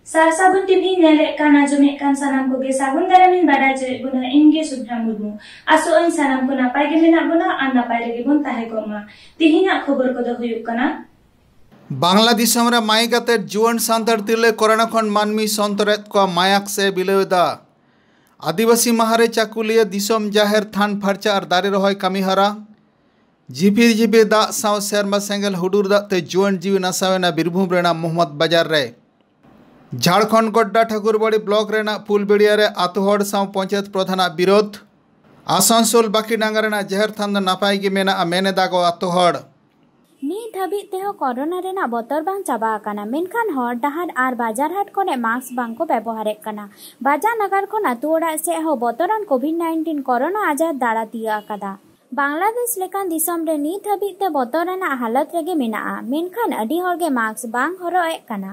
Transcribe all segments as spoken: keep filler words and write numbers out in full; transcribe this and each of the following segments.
ᱥᱟᱨ ᱥᱟᱹᱜᱩᱱ ᱴᱤᱵᱷᱤ ᱧᱮᱞᱮᱫ ᱠᱟᱱ, ᱟᱸᱡᱚᱢᱮᱫ ᱠᱟᱱ ᱥᱟᱱᱟᱢ ᱠᱚᱜᱮ ᱥᱟᱹᱜᱩᱱ ᱫᱟᱨᱟᱢᱤᱧ ᱵᱟᱰᱟᱭ ᱦᱚᱪᱚᱭᱮᱫ ᱵᱚᱱᱟ᱾ ᱤᱧ ᱜᱮ ᱥᱩᱵᱷᱨᱟ ᱢᱩᱨᱢᱩ᱾ ᱟᱥᱚᱜ ᱟᱹᱧ ᱥᱟᱱᱟᱢ ᱠᱚ ᱱᱟᱯᱟᱭ ᱜᱮ ᱢᱮᱱᱟᱜ ᱵᱚᱱᱟ ᱟᱨ ᱱᱟᱯᱟᱭ ᱨᱮᱜᱮ ᱵᱚᱱ ᱛᱟᱦᱮᱸ ᱠᱚᱜ ᱢᱟ᱾ ᱛᱮᱦᱮᱧᱟᱜ ᱠᱷᱚᱵᱚᱨ ᱠᱚᱫᱚ ᱦᱩᱭᱩᱜ ᱠᱟᱱᱟ᱾ ᱵᱟᱝᱞᱟ ᱫᱤᱥᱚᱢ ᱨᱮ ᱢᱟᱭᱤᱠ ᱟᱛᱮ ᱡᱩᱣᱟᱹᱱ ᱥᱟᱱᱛᱟᱲ ᱛᱤᱨᱞᱟᱹ ᱠᱚᱨᱳᱱᱟ ᱠᱷᱚᱱ ᱢᱟᱹᱱᱢᱤ ᱥᱚᱱᱛᱚᱨᱮᱫ ᱠᱚᱣᱟ, ᱢᱟᱭᱟᱠ ᱥᱮ ᱵᱤᱞᱟᱹᱣ ᱮᱫᱟ᱾ ᱟᱹᱫᱤᱵᱟᱹᱥᱤ ᱢᱟᱦᱟ ᱨᱮ ᱪᱟᱹᱠᱩᱞᱤᱭᱟᱹ ᱫᱤᱥᱚᱢ ᱡᱟᱦᱮᱨ ᱛᱷᱟᱱ ᱯᱷᱟᱨᱪᱟ ᱟᱨ ᱫᱟᱨᱮ ᱨᱚᱦᱚᱭ ᱠᱟᱹᱢᱤ ᱦᱚᱨᱟ᱾ ᱡᱷᱤᱯᱤᱨ ᱡᱷᱤᱯᱤᱨ ᱫᱟᱜ ᱥᱟᱶ ᱥᱮᱨᱢᱟ ᱥᱮᱸᱜᱮᱞ ᱦᱩᱰᱩᱨ ᱫᱟᱜ ᱛᱮ ᱡᱩᱣᱟᱹᱱ ᱡᱤᱣᱤ ᱱᱟᱥᱟᱣ ᱮᱱᱟ ᱵᱤᱨᱵᱷᱩᱢ ᱨᱮᱱᱟᱜ ᱢᱚᱦᱚᱢᱚᱫ ᱵᱟᱡᱟᱨ ᱨᱮ᱾ ᱡᱷᱟᱲᱠᱷᱚᱸᱰ ᱜᱚᱰᱰᱟ ᱴᱷᱟᱹᱠᱩᱨᱵᱟᱲᱤ ᱵᱞᱚᱠ ᱨᱮᱱᱟᱜ ᱯᱷᱩᱞᱵᱮᱲᱤᱭᱟ ᱨᱮ ᱟᱛᱳ ᱦᱚᱲ ᱥᱟᱶ ᱯᱚᱧᱪᱟᱭᱮᱛ ᱯᱨᱚᱫᱷᱟᱱᱟᱜ ᱵᱤᱨᱳᱫᱷ᱾ ᱟᱥᱟᱱᱥᱳᱞ ᱵᱟᱸᱠᱤᱰᱟᱸᱜᱟ ᱨᱮᱱᱟᱜ ᱡᱟᱦᱮᱨ ᱛᱷᱟᱱ ᱫᱚ ᱱᱟᱯᱟᱭ ᱜᱮ ᱢᱮᱱᱟᱜᱼᱟ, ᱢᱮᱱ ᱮᱫᱟ ᱠᱚ ᱟᱛᱳ ᱦᱚᱲ᱾ ᱱᱤᱛ ᱫᱷᱟᱹᱵᱤᱡ ᱛᱮᱦᱚᱸ ᱠᱚᱨᱳᱱᱟ ᱨᱮᱱᱟᱜ ᱵᱚᱛᱚᱨ ᱵᱟᱝ ᱪᱟᱵᱟ ᱟᱠᱟᱱᱟ, ᱢᱮᱱᱠᱷᱟᱱ ᱦᱚᱨ ᱰᱟᱦᱟᱨ ᱟᱨ ᱵᱟᱡᱟᱨ ᱦᱟᱴ ᱠᱚᱨᱮ ᱢᱟᱥᱠ ᱵᱟᱝ ᱠᱚ ᱵᱮᱵᱚᱦᱟᱨᱮᱫ ᱠᱟᱱᱟ᱾ ᱵᱟᱡᱟᱨ ᱱᱟᱜᱟᱨ ᱠᱷᱚᱱ ᱟᱹᱛᱩ ᱚᱲᱟᱜ ᱥᱮᱫ ᱦᱚᱸ ᱵᱚᱛᱚᱨᱟᱱ ᱠᱳᱵᱷᱤᱰ ᱱᱟᱭᱤᱱᱴᱤᱱ ᱠᱚᱨᱳᱱᱟ ᱟᱡᱟᱨ ᱫᱟᱬᱟ ᱛᱤᱭᱟᱹᱜ ᱟᱠᱟᱫᱟ᱾ ᱵᱟᱝᱞᱟᱫᱮᱥ ᱞᱮᱠᱟᱱ ᱫᱤᱥᱚᱢ ᱨᱮ ᱱᱤᱛ ᱦᱟᱹᱵᱤᱡ ᱛᱮ ᱵᱚᱛᱚᱨ ᱟᱱᱟᱜ ᱦᱟᱞᱚᱛ ᱨᱮᱜᱮ ᱢᱮᱱᱟᱜᱼᱟ, ᱢᱮᱱᱠᱷᱟᱱ ᱟᱹᱰᱤ ᱦᱚᱲ ᱜᱮ ᱢᱟᱥᱠ ᱵᱟᱝ ᱦᱚᱨᱚᱜ ᱮᱫ ᱠᱟᱱᱟ᱾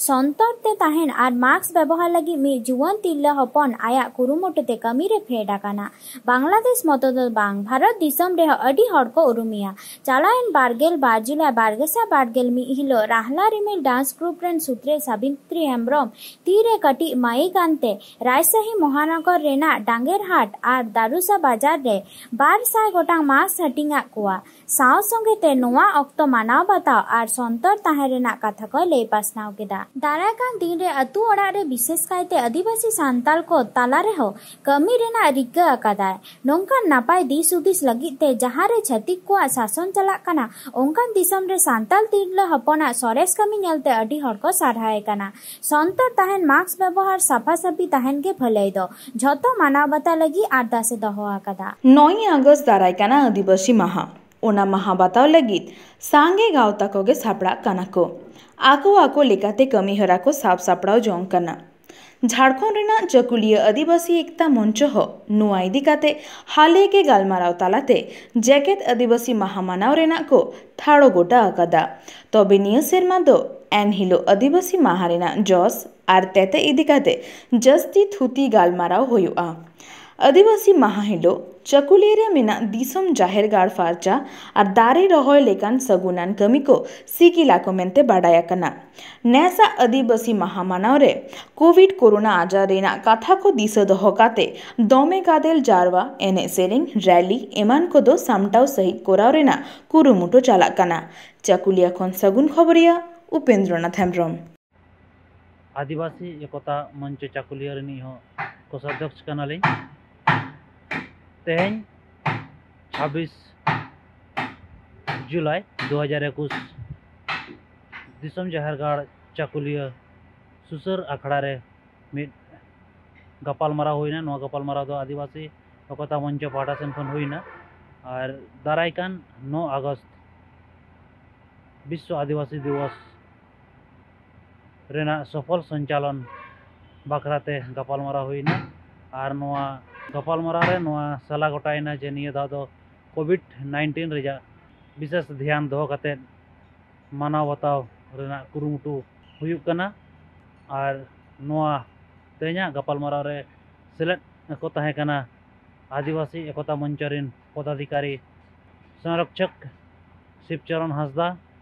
ᱥᱚᱱᱛᱚᱨ ᱛᱮ ᱛᱟᱦᱮᱱ ᱟᱨ ᱢᱟᱥᱠ ᱵᱮᱵᱚᱦᱟᱨ ᱞᱟᱹᱜᱤᱫ ᱢᱤᱫ ᱡᱩᱣᱟᱹᱱ ᱛᱤᱨᱞᱟᱹ ᱦᱚᱯᱚᱱ ᱟᱭᱟᱜ ᱠᱩᱨᱩᱢᱩᱴᱩ ᱛᱮ ᱠᱟᱹᱢᱤ ᱨᱮ ᱯᱷᱮᱰ ᱟᱠᱟᱱᱟ᱾ ᱵᱟᱝᱞᱟᱫᱮᱥ ᱢᱚᱛᱚ ᱫᱚ ᱵᱟᱝ, ᱵᱷᱟᱨᱚᱛ ᱫᱤᱥᱚᱢ ᱨᱮᱦᱚᱸ ᱟᱹᱰᱤ ᱦᱚᱲ ᱠᱚ ᱩᱨᱩᱢᱮᱭᱟ᱾ ᱪᱟᱞᱟᱣᱮᱱ ᱵᱟᱨᱜᱮᱞ ᱵᱟᱨ ᱡᱩᱞᱟᱭ ᱵᱟᱨᱜᱮᱥᱟᱭ ᱵᱟᱨᱜᱮᱞ ᱢᱤᱫ ᱦᱤᱞᱳᱜ ᱨᱟᱦᱞᱟ ᱨᱤᱢᱤᱞ ᱰᱟᱱᱥ ᱜᱨᱩᱯ ᱨᱮᱱ ᱥᱩᱛᱨᱮ ᱥᱟᱵᱤᱛᱨᱤ ᱦᱮᱢᱵᱨᱚᱢ ᱛᱤ ᱨᱮ ᱠᱟᱹᱴᱤᱡ ᱢᱟᱭᱤᱠ ᱟᱱᱛᱮ ᱨᱟᱡᱽᱥᱟᱦᱤ ᱢᱚᱦᱟᱱᱚᱜᱚᱨ ᱨᱮᱱᱟᱜ ᱰᱟᱝᱜᱮᱨᱦᱟᱴ ᱟᱨ ᱫᱟᱨᱩᱥᱟ ᱵᱟᱡᱟᱨ ᱨᱮ ᱵᱟᱨ ᱥᱟᱭ ᱜᱚᱴᱟᱝ ᱢᱟᱥᱠ ᱦᱟᱹᱴᱤᱧ ᱟᱫ ᱠᱚᱣᱟ᱾ ᱥᱟᱶ ᱥᱚᱸᱜᱮ ᱛᱮ ᱱᱚᱣᱟ ᱚᱠᱛᱚ ᱢᱟᱱᱟᱣ ᱵᱟᱛᱟᱣ ᱟᱨ ᱥᱚᱱᱛᱚᱨ ᱛᱟᱦᱮᱸ ᱨᱮᱱᱟᱜ ᱠᱟᱛᱷᱟ ᱠᱚᱭ ᱞᱟᱹᱭ ᱯᱟᱥᱱᱟᱣ ᱠᱮᱫᱟ᱾ ᱫᱟᱨᱟᱭ ᱠᱟᱱ ᱫᱤᱱ ᱨᱮ ᱟᱹᱛᱩ ᱚᱲᱟᱜ ᱨᱮ ᱵᱤᱥᱮᱥ ᱠᱟᱭᱛᱮ ᱟᱹᱫᱤᱵᱟᱹᱥᱤ ᱥᱟᱱᱛᱟᱲ ᱠᱚ ᱛᱟᱞᱟ ᱨᱮᱦᱚᱸ ᱠᱟᱹᱢᱤ ᱨᱮᱱᱟᱜ ᱨᱤᱠᱟᱹ ᱟᱠᱟᱫᱟᱭ᱾ ᱱᱚᱝᱠᱟᱱ ᱱᱟᱯᱟᱭ ᱫᱤᱥ ᱦᱩᱫᱤᱥ ᱞᱟᱹᱜᱤᱫ ᱛᱮ ᱡᱟᱦᱟᱸ ᱨᱮ ᱪᱷᱟᱹᱛᱤᱠ ᱠᱚᱣᱟᱜ ᱥᱟᱥᱚᱱ ᱪᱟᱞᱟᱜ ᱠᱟᱱᱟ, ᱚᱱᱠᱟᱱ ᱫᱤᱥᱚᱢ ᱨᱮ ᱥᱟᱱᱛᱟᱲ ᱛᱤᱨᱞᱟᱹ ᱦᱚᱯᱚᱱᱟᱜ ᱥᱚᱨᱮᱥ ᱠᱟᱹᱢᱤ ᱧᱮᱞᱛᱮ ᱟᱹᱰᱤ ᱦᱚᱲ ᱠᱚ ᱥᱟᱨᱦᱟᱣᱮ ᱠᱟᱱᱟ᱾ ᱥᱚᱱᱛᱚᱨ ᱛᱟᱦᱮᱱ, ᱢᱟᱥᱠ ᱵᱮᱵᱚᱦᱟᱨ, ᱥᱟᱯᱷᱟ ᱥᱟᱹᱯᱷᱤ ᱛᱟᱦᱮᱱ ᱜᱮ ᱵᱷᱟᱹᱞᱟᱹᱭ ᱫᱚ᱾ ᱡᱷᱚᱛᱚ ᱢᱟᱱᱟᱣ ᱵᱟᱛᱟᱣ ᱞᱟᱹᱜᱤᱫ ᱟᱨᱫᱟᱥ ᱮ ᱫᱚᱦᱚ ᱟᱠᱟᱫᱟ᱾ ᱱᱚᱭ ᱟᱜᱚᱥᱴ ᱫᱟᱨᱟᱭ ᱠᱟᱱᱟ ᱟᱹᱫᱤᱵᱟᱹᱥᱤ ᱢᱟᱦᱟ᱾ ᱚᱱᱟ ᱢᱟᱦᱟ ᱵᱟᱛᱟᱣ ᱞᱟᱹᱜᱤᱫ ᱥᱟᱸᱜᱮ ᱜᱟᱶᱛᱟ ᱠᱚᱜᱮ ᱥᱟᱯᱲᱟᱜ ᱠᱟᱱᱟ ᱠᱚ᱾ ᱟᱠᱚ ᱟᱠᱚ ᱞᱮᱠᱟᱛᱮ ᱠᱟᱹᱢᱤ ᱦᱚᱨᱟ ᱠᱚ ᱥᱟᱵ ᱥᱟᱯᱲᱟᱣ ᱡᱚᱝ ᱠᱟᱱᱟ᱾ ᱡᱷᱟᱲᱠᱷᱚᱸᱰ ᱨᱮᱱᱟᱜ ᱪᱟᱹᱠᱩᱞᱤᱭᱟᱹ ᱟᱹᱫᱤᱵᱟᱹᱥᱤ ᱮᱠᱛᱟ ᱢᱚᱧᱪᱚ ᱦᱚᱸ ᱱᱚᱣᱟ ᱤᱫᱤ ᱠᱟᱛᱮ ᱦᱟᱞᱮ ᱜᱮ ᱜᱟᱞᱢᱟᱨᱟᱣ ᱛᱟᱞᱟᱛᱮ ᱡᱮᱜᱮᱛ ᱟᱹᱫᱤᱵᱟᱹᱥᱤ ᱢᱟᱦᱟ ᱢᱟᱱᱟᱣ ᱨᱮᱱᱟᱜ ᱠᱚ ᱴᱷᱟᱲᱚ ᱜᱚᱴᱟ ᱟᱠᱟᱫᱟ᱾ ᱛᱚᱵᱮ ᱱᱤᱭᱟᱹ ᱥᱮᱨᱢᱟ ᱫᱚ ᱮᱱ ᱦᱤᱞᱳᱜ ᱟᱹᱫᱤᱵᱟᱹᱥᱤ ᱢᱟᱦᱟ ᱨᱮᱱᱟᱜ ᱡᱚᱥ ᱟᱨ ᱛᱮᱛᱮ ᱤᱫᱤ ᱠᱟᱛᱮ ᱡᱟᱹᱥᱛᱤ ᱛᱷᱩᱛᱤ ᱜᱟᱞᱢᱟᱨᱟᱣ ᱦᱩᱭᱩᱜᱼᱟ᱾ ᱟᱹᱫᱤᱵᱟᱹᱥᱤ ᱢᱟᱦᱟ ᱦᱤᱞᱳᱜ ᱪᱟᱹᱠᱩᱞᱤᱭᱟᱹ ᱨᱮ ᱢᱮᱱᱟᱜ ᱫᱤᱥᱚᱢ ᱡᱟᱦᱮᱨ ᱜᱟᱲ ᱯᱷᱟᱨᱪᱟ ᱟᱨ ᱫᱟᱨᱮ ᱨᱚᱦᱚᱭ ᱞᱮᱠᱟᱱ ᱥᱟᱹᱜᱩᱱᱟᱱ ᱠᱟᱹᱢᱤ ᱠᱚ ᱥᱤᱜᱤᱞᱟ ᱠᱚ ᱢᱮᱱᱛᱮ ᱵᱟᱰᱟᱭ ᱟᱠᱟᱱᱟ᱾ ᱱᱮᱥᱟᱜ ᱟᱹᱫᱤᱵᱟᱹᱥᱤ ᱢᱟᱦᱟ ᱢᱟᱱᱟᱣ ᱨᱮ ᱠᱳᱵᱷᱤᱰ ᱠᱳᱨᱳᱱᱟ ᱟᱡᱟᱨ ᱨᱮᱱᱟᱜ ᱠᱟᱛᱷᱟ ᱠᱚ ᱫᱤᱥᱟᱹ ᱫᱚᱦᱚ ᱠᱟᱛᱮ ᱫᱚᱢᱮ ᱜᱟᱫᱮᱞ ᱡᱟᱨᱣᱟ, ᱮᱱᱮᱡ ᱥᱮᱨᱮᱧ, ᱨᱮᱞᱤ ᱮᱢᱟᱱ ᱠᱚᱫᱚ ᱥᱟᱢᱴᱟᱣ ᱥᱟᱹᱦᱤᱡ ᱠᱚᱨᱟᱣ ᱨᱮᱱᱟᱜ ᱠᱩᱨᱩᱢᱩᱴᱩ ᱪᱟᱞᱟᱜ ᱠᱟᱱᱟ᱾ ᱪᱟᱹᱠᱩᱞᱤᱭᱟᱹ ᱠᱷᱚᱱ ᱥᱟᱹᱜᱩᱱ ᱠᱷᱚᱵᱚᱨᱤᱭᱟᱹ ᱩᱯᱮᱱᱫᱨᱚᱱᱟᱛᱷ ᱦᱮᱢᱵᱨᱚᱢ᱾ ᱟᱹᱫᱤᱵᱟᱹᱥᱤ ᱮᱠᱚᱛᱟ ᱢᱚᱧᱪᱚ ᱪᱟᱹᱠᱩᱞᱤᱭᱟᱹ ᱨᱤᱱᱤᱡ ᱦᱚᱸ ᱠᱳᱥᱟᱫᱷᱭᱚᱠᱥ ᱠᱟᱱᱟᱞᱤᱧ᱾ ᱛᱮᱦᱮᱧ ᱪᱷᱟᱵᱵᱤᱥ ᱡᱩᱞᱟᱭ ᱫᱩ ᱦᱟᱡᱟᱨ ᱮᱠᱩᱥ ᱫᱤᱥᱚᱢ ᱡᱟᱦᱮᱨ ᱜᱟᱲ ᱪᱟᱹᱠᱩᱞᱤᱭᱟᱹ ᱥᱩᱥᱟᱹᱨ ᱟᱠᱷᱲᱟ ᱨᱮ ᱢᱤᱫ ᱜᱟᱯᱟᱞᱢᱟᱨᱟᱣ ᱦᱩᱭᱱᱟ᱾ ᱱᱚᱣᱟ ᱜᱟᱯᱟᱞᱢᱟᱨᱟᱣ ᱫᱚ ᱟᱹᱫᱤᱵᱟᱹᱥᱤ ᱮᱠᱚᱛᱟ ᱢᱚᱧᱪᱚ ᱯᱟᱦᱴᱟ ᱥᱮᱱ ᱠᱷᱚᱱ ᱦᱩᱭᱱᱟ᱾ ᱟᱨ ᱫᱟᱨᱟᱭ ᱠᱟᱱ ᱱᱚ ᱟᱜᱚᱥᱴ ᱵᱤᱥᱥᱚ ᱟᱹᱫᱤᱵᱟᱹᱥᱤ ᱫᱤᱵᱚᱥ ᱨᱮᱱᱟᱜ ᱥᱚᱯᱷᱚᱞ ᱥᱚᱧᱪᱟᱞᱚᱱ ᱵᱟᱠᱷᱨᱟᱛᱮ ᱜᱟᱯᱟᱞᱢᱟᱨᱟᱣ ᱦᱩᱭᱱᱟ᱾ ᱟᱨ ᱱᱚᱣᱟ ᱜᱟᱯᱟᱞᱢᱟᱨᱟᱣ ᱨᱮ ᱱᱚᱣᱟ ᱥᱟᱞᱟ ᱜᱚᱴᱟᱭᱮᱱᱟ ᱡᱮ ᱱᱤᱭᱟᱹ ᱫᱷᱟᱣ ᱫᱚ ᱠᱳᱵᱷᱤᱰ ᱱᱟᱭᱤᱱᱴᱤᱱ ᱨᱮᱭᱟᱜ ᱵᱤᱥᱮᱥ ᱫᱷᱮᱭᱟᱱ ᱫᱚᱦᱚ ᱠᱟᱛᱮ ᱢᱟᱱᱟᱣ ᱵᱟᱛᱟᱣ ᱨᱮᱱᱟᱜ ᱠᱩᱨᱩᱢᱩᱴᱩ ᱦᱩᱭᱩᱜ ᱠᱟᱱᱟ᱾ ᱟᱨ ᱱᱚᱣᱟ ᱛᱮᱦᱮᱧᱟᱜ ᱜᱟᱯᱟᱞᱢᱟᱨᱟᱣ ᱨᱮ ᱥᱮᱞᱮᱫ ᱠᱚ ᱛᱟᱦᱮᱸ ᱠᱟᱱᱟ ᱟᱹᱫᱤᱵᱟᱹᱥᱤ ᱮᱠᱚᱛᱟ ᱢᱚᱧᱪᱚ ᱨᱮᱱ ᱯᱚᱫᱟᱫᱷᱤᱠᱟᱨᱤ ᱥᱚᱝᱨᱚᱠᱷᱚᱠ ᱥᱤᱵᱪᱚᱨᱚᱱ ᱦᱟᱸᱥᱫᱟ,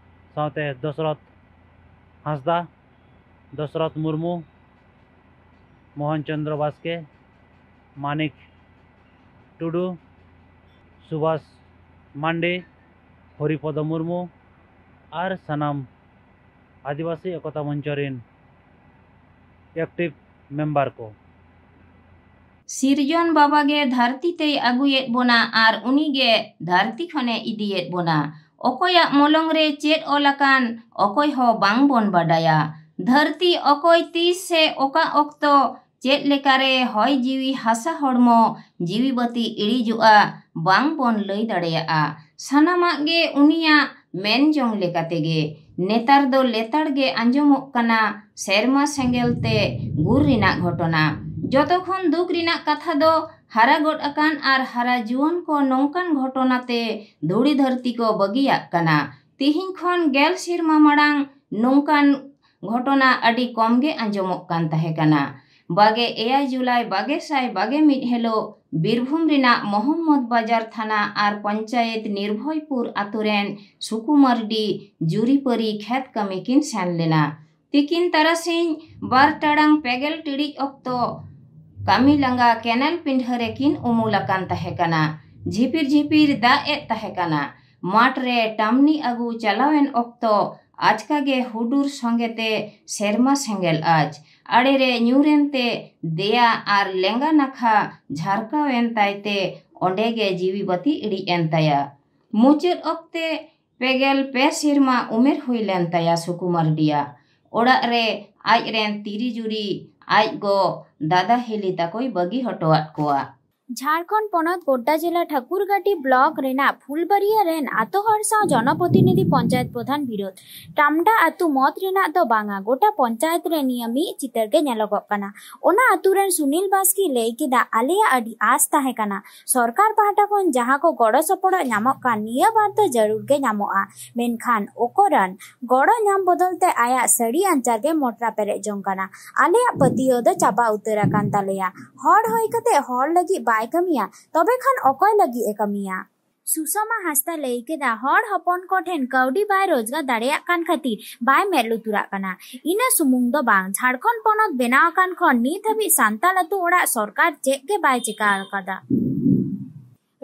ᱥᱟᱶᱛᱮ ᱫᱚᱥᱨᱚᱛᱷ ᱦᱟᱸᱥᱫᱟ, ᱫᱚᱥᱨᱚᱛᱷ ᱢᱩᱨᱢᱩ, ᱢᱳᱦᱚᱱ ᱪᱚᱸᱫᱽᱨᱚ ᱵᱟᱥᱠᱮ, ᱢᱟᱱᱤᱠ ᱴᱩᱰᱩ, ᱥᱩᱵᱷᱟᱥ ᱢᱟᱱᱰᱤ, ᱦᱚᱨᱤᱯᱚᱫᱚ ᱢᱩᱨᱢᱩ ᱟᱨ ᱥᱟᱱᱟᱢ ᱟᱹᱫᱤᱵᱟᱹᱥᱤ ᱮᱠᱚᱛᱟ ᱢᱚᱧᱪᱚ ᱨᱮᱱ ᱮᱠᱴᱤᱵᱷ ᱢᱮᱢᱵᱟᱨ ᱠᱚ᱾ ᱥᱤᱨᱡᱚᱱ ᱵᱟᱵᱟ ᱜᱮ ᱫᱷᱟᱹᱨᱛᱤ ᱛᱮᱭ ᱟᱹᱜᱩᱭᱮᱫ ᱵᱚᱱᱟ ᱟᱨ ᱩᱱᱤ ᱜᱮ ᱫᱷᱟᱹᱨᱛᱤ ᱠᱷᱚᱱᱮ ᱤᱫᱤᱭᱮᱫ ᱵᱚᱱᱟ᱾ ᱚᱠᱚᱭᱟᱜ ᱢᱚᱞᱚᱝ ᱨᱮ ᱪᱮᱫ ᱚᱞ ᱟᱠᱟᱱ, ᱚᱠᱚᱭ ᱦᱚᱸ ᱵᱟᱝ ᱵᱚᱱ ᱵᱟᱰᱟᱭᱟ᱾ ᱫᱷᱟᱹᱨᱛᱤ ᱚᱠᱚᱭ ᱛᱤᱥ ᱥᱮ ᱚᱠᱟ ᱚᱠᱛᱚ ᱪᱮᱫ ᱞᱮᱠᱟᱨᱮ ᱦᱚᱭ ᱡᱤᱣᱤ ᱦᱟᱥᱟ ᱦᱚᱲᱢᱚ ᱡᱤᱣᱤ ᱵᱟᱹᱛᱤ ᱤᱲᱤᱡᱚᱜᱼᱟ, ᱵᱟᱝ ᱵᱚᱱ ᱞᱟᱹᱭ ᱫᱟᱲᱮᱭᱟᱜᱼᱟ᱾ ᱥᱟᱱᱟᱢᱟᱜ ᱜᱮ ᱩᱱᱤᱭᱟᱜ ᱢᱮᱱ ᱡᱚᱝ ᱞᱮᱠᱟ ᱛᱮᱜᱮ᱾ ᱱᱮᱛᱟᱨ ᱫᱚ ᱞᱮᱛᱟᱲ ᱜᱮ ᱟᱸᱡᱚᱢᱚᱜ ᱠᱟᱱᱟ ᱥᱮᱨᱢᱟ ᱥᱮᱸᱜᱮᱞ ᱛᱮ ᱜᱩᱨ ᱨᱮᱱᱟᱜ ᱜᱷᱚᱴᱚᱱᱟ᱾ ᱡᱚᱛᱚ ᱠᱷᱚᱱ ᱫᱩᱠ ᱨᱮᱱᱟᱜ ᱠᱟᱛᱷᱟ ᱫᱚ ᱦᱟᱨᱟ ᱜᱚᱫ ᱟᱠᱟᱱ ᱟᱨ ᱦᱟᱨᱟ ᱡᱩᱣᱟᱹᱱ ᱠᱚ ᱱᱚᱝᱠᱟᱱ ᱜᱷᱚᱴᱚᱱᱟ ᱛᱮ ᱫᱷᱩᱲᱤ ᱫᱷᱟᱹᱨᱛᱤ ᱠᱚ ᱵᱟᱹᱜᱤᱭᱟᱜ ᱠᱟᱱᱟ᱾ ᱛᱤᱦᱤᱧ ᱠᱷᱚᱱ ᱜᱮᱞ ᱥᱮᱨᱢᱟ ᱢᱟᱲᱟᱝ ᱱᱚᱝᱠᱟᱱ ᱜᱷᱚᱴᱚᱱᱟ ᱟᱹᱰᱤ ᱠᱚᱢ ᱜᱮ ᱟᱸᱡᱚᱢᱚᱜ ᱠᱟᱱ ᱛᱟᱦᱮᱸ ᱠᱟᱱᱟ᱾ ᱵᱟᱜᱮ ᱮᱭᱟᱭ ᱡᱩᱞᱟᱭ ᱵᱟᱜᱮ ᱥᱟᱭ ᱵᱟᱜᱮ ᱢᱤᱫ ᱦᱤᱞᱳᱜ ᱵᱤᱨᱵᱷᱩᱢ ᱨᱮᱱᱟᱜ ᱢᱚᱦᱚᱢᱢᱚᱫᱽ ᱵᱟᱡᱟᱨ ᱛᱷᱟᱱᱟ ᱟᱨ ᱯᱚᱧᱪᱟᱭᱮᱛ ᱱᱤᱨᱵᱷᱚᱭᱯᱩᱨ ᱟᱛᱳ ᱨᱮᱱ ᱥᱩᱠᱩ ᱢᱟᱨᱰᱤ ᱡᱩᱨᱤᱯᱟᱹᱨᱤ ᱠᱷᱮᱛ ᱠᱟᱹᱢᱤ ᱠᱤᱱ ᱥᱮᱱ ᱞᱮᱱᱟ᱾ ᱛᱤᱠᱤᱱ ᱛᱟᱨᱟᱥᱤᱧ ᱵᱟᱨ ᱴᱟᱲᱟᱝ ᱯᱮ ᱜᱮᱞ ᱴᱤᱲᱤᱡ ᱚᱠᱛᱚ ᱠᱟᱹᱢᱤ ᱞᱟᱸᱜᱟ ᱠᱮᱱᱮᱞ ᱯᱤᱸᱰᱷᱟᱹ ᱨᱮᱠᱤᱱ ᱩᱢᱩᱞ ᱟᱠᱟᱱ ᱛᱟᱦᱮᱸ ᱠᱟᱱᱟ᱾ ᱡᱷᱤᱯᱤᱨ ᱡᱷᱤᱯᱤᱨ ᱫᱟᱜ ᱮᱫ ᱛᱟᱦᱮᱸ ᱠᱟᱱᱟ᱾ ᱢᱟᱴᱷ ᱨᱮ ᱴᱟᱢᱱᱤ ᱟᱹᱜᱩ ᱪᱟᱞᱟᱣᱮᱱ ᱚᱠᱛᱚ ᱟᱪᱠᱟ ᱜᱮ ᱦᱩᱰᱩᱨ ᱥᱚᱸᱜᱮ ᱛᱮ ᱥᱮᱨᱢᱟ ᱥᱮᱸᱜᱮᱞ ᱟᱸᱪ᱾ ᱟᱲᱮ ᱨᱮ ᱧᱩᱨ ᱮᱱ ᱛᱮ ᱫᱮᱭᱟ ᱟᱨ ᱞᱮᱸᱜᱟ ᱱᱟᱠᱷᱟ ᱡᱷᱟᱨᱠᱟᱣ ᱮᱱ ᱛᱟᱭ ᱛᱮ ᱚᱸᱰᱮ ᱜᱮ ᱡᱤᱣᱤ ᱵᱟᱹᱛᱤ ᱤᱲᱤᱡ ᱮᱱ ᱛᱟᱭᱟ᱾ ᱢᱩᱪᱟᱹᱫ ᱚᱠᱛᱮ ᱯᱮ ᱜᱮᱞ ᱯᱮ ᱥᱮᱨᱢᱟ ᱩᱢᱮᱨ ᱦᱩᱭ ᱞᱮᱱ ᱛᱟᱭᱟ ᱥᱩᱠᱩ ᱢᱟᱨᱰᱤᱭᱟᱜ᱾ ᱚᱲᱟᱜ ᱨᱮ ᱟᱡ ᱨᱮᱱ ᱛᱤᱨᱤ ᱡᱩᱨᱤ, ᱟᱡ ᱜᱚ, ᱫᱟᱫᱟ ᱦᱤᱞᱤ ᱛᱟᱠᱚᱭ ᱵᱟᱹᱜᱤ ᱦᱚᱴᱚᱣᱟᱫ ᱠᱚᱣᱟ᱾ ᱡᱷᱟᱲᱠᱷᱚᱸᱰ ᱯᱚᱱᱚᱛ ᱜᱳᱰᱰᱟ ᱡᱮᱞᱟ ᱴᱷᱟᱹᱠᱩᱨᱜᱟᱹᱰᱤ ᱵᱞᱚᱠ ᱨᱮᱱᱟᱜ ᱯᱷᱩᱞᱵᱟᱨᱤᱭᱟ ᱨᱮᱱ ᱟᱛᱳ ᱦᱚᱲ ᱥᱟᱶ ᱡᱚᱱᱚᱯᱨᱚᱛᱤᱱᱤᱫᱷᱤ ᱯᱚᱧᱪᱟᱭᱮᱛ ᱯᱨᱚᱫᱷᱟᱱ ᱵᱤᱨᱳᱫᱷ᱾ ᱴᱟᱢᱰᱟ ᱟᱹᱛᱩ ᱢᱚᱛ ᱨᱮᱱᱟᱜ ᱫᱚ ᱵᱟᱝᱟ, ᱜᱚᱴᱟ ᱯᱚᱧᱪᱟᱭᱮᱛ ᱨᱮ ᱱᱤᱭᱟᱹ ᱢᱤᱫ ᱪᱤᱛᱟᱹᱨ ᱜᱮ ᱧᱮᱞᱚᱜᱚᱜ ᱠᱟᱱᱟ᱾ ᱚᱱᱟ ᱟᱹᱛᱩ ᱨᱮᱱ ᱥᱩᱱᱤᱞ ᱵᱟᱥᱠᱮ ᱞᱟᱹᱭ ᱠᱮᱫᱟ, ᱟᱞᱮᱭᱟᱜ ᱟᱹᱰᱤ ᱟᱸᱥ ᱛᱟᱦᱮᱸ ᱠᱟᱱᱟ, ᱥᱚᱨᱠᱟᱨ ᱯᱟᱦᱴᱟ ᱠᱷᱚᱱ ᱡᱟᱦᱟᱸ ᱠᱚ ᱜᱚᱲᱚ ᱥᱚᱯᱚᱦᱚᱫ ᱧᱟᱢᱚᱜ ᱠᱟᱱ, ᱱᱤᱭᱟᱹ ᱵᱟᱨ ᱫᱚ ᱡᱟᱹᱨᱩᱲ ᱜᱮ ᱧᱟᱢᱚᱜᱼᱟ, ᱢᱮᱱᱠᱷᱟᱱ ᱚᱠᱚᱨᱟᱱ ᱜᱚᱲᱚ ᱧᱟᱢ ᱵᱚᱫᱚᱞ ᱛᱮ ᱟᱭᱟᱜ ᱥᱟᱹᱲᱤ ᱟᱧᱪᱟᱨ ᱜᱮ ᱢᱚᱴᱨᱟ ᱯᱮᱨᱮᱡ ᱡᱚᱝ ᱠᱟᱱᱟ᱾ ᱟᱞᱮᱭᱟᱜ ᱯᱟᱹᱛᱭᱟᱹᱣ ᱫᱚ ᱪᱟᱵᱟ ᱩᱛᱟᱹᱨ ᱟᱠᱟᱱ ᱛᱟᱞᱮᱭᱟ᱾ ᱦᱚᱲ ᱦᱩᱭ ᱠᱟᱛᱮ ᱦᱚᱲ ᱞᱟᱹᱜᱤᱫ ᱵᱟᱭ ᱠᱟᱹᱢᱤᱭᱟ, ᱛᱚᱵᱮ ᱠᱷᱟᱱ ᱚᱠᱚᱭ ᱞᱟᱹᱜᱤᱫ ᱮ ᱠᱟᱹᱢᱤᱭᱟ? ᱥᱩᱥᱚᱢᱟ ᱦᱟᱸᱥᱫᱟ ᱞᱟᱹᱭ ᱠᱮᱫᱟ, ᱦᱚᱲ ᱦᱚᱯᱚᱱ ᱠᱚ ᱴᱷᱮᱱ ᱠᱟᱹᱣᱰᱤ ᱵᱟᱭ ᱨᱳᱡᱽᱜᱟᱨ ᱫᱟᱲᱮᱭᱟᱜ ᱠᱟᱱ ᱠᱷᱟᱹᱛᱤᱨ ᱵᱟᱭ ᱢᱮᱫ ᱞᱩᱛᱩᱨᱟᱜ ᱠᱟᱱᱟ᱾ ᱤᱱᱟᱹ ᱥᱩᱢᱩᱝ ᱫᱚ ᱵᱟᱝ, ᱡᱷᱟᱲᱠᱷᱚᱸᱰ ᱯᱚᱱᱚᱛ ᱵᱮᱱᱟᱣ ᱟᱠᱟᱱ ᱠᱷᱚᱱ ᱱᱤᱛ ᱦᱟᱹᱵᱤᱡ ᱥᱟᱱᱛᱟᱲ ᱟᱹᱛᱩ ᱚᱲᱟᱜ ᱥᱚᱨᱠᱟᱨ ᱪᱮᱫ ᱜᱮ ᱵᱟᱭ ᱪᱮᱠᱟ ᱟᱠᱟᱫᱟ᱾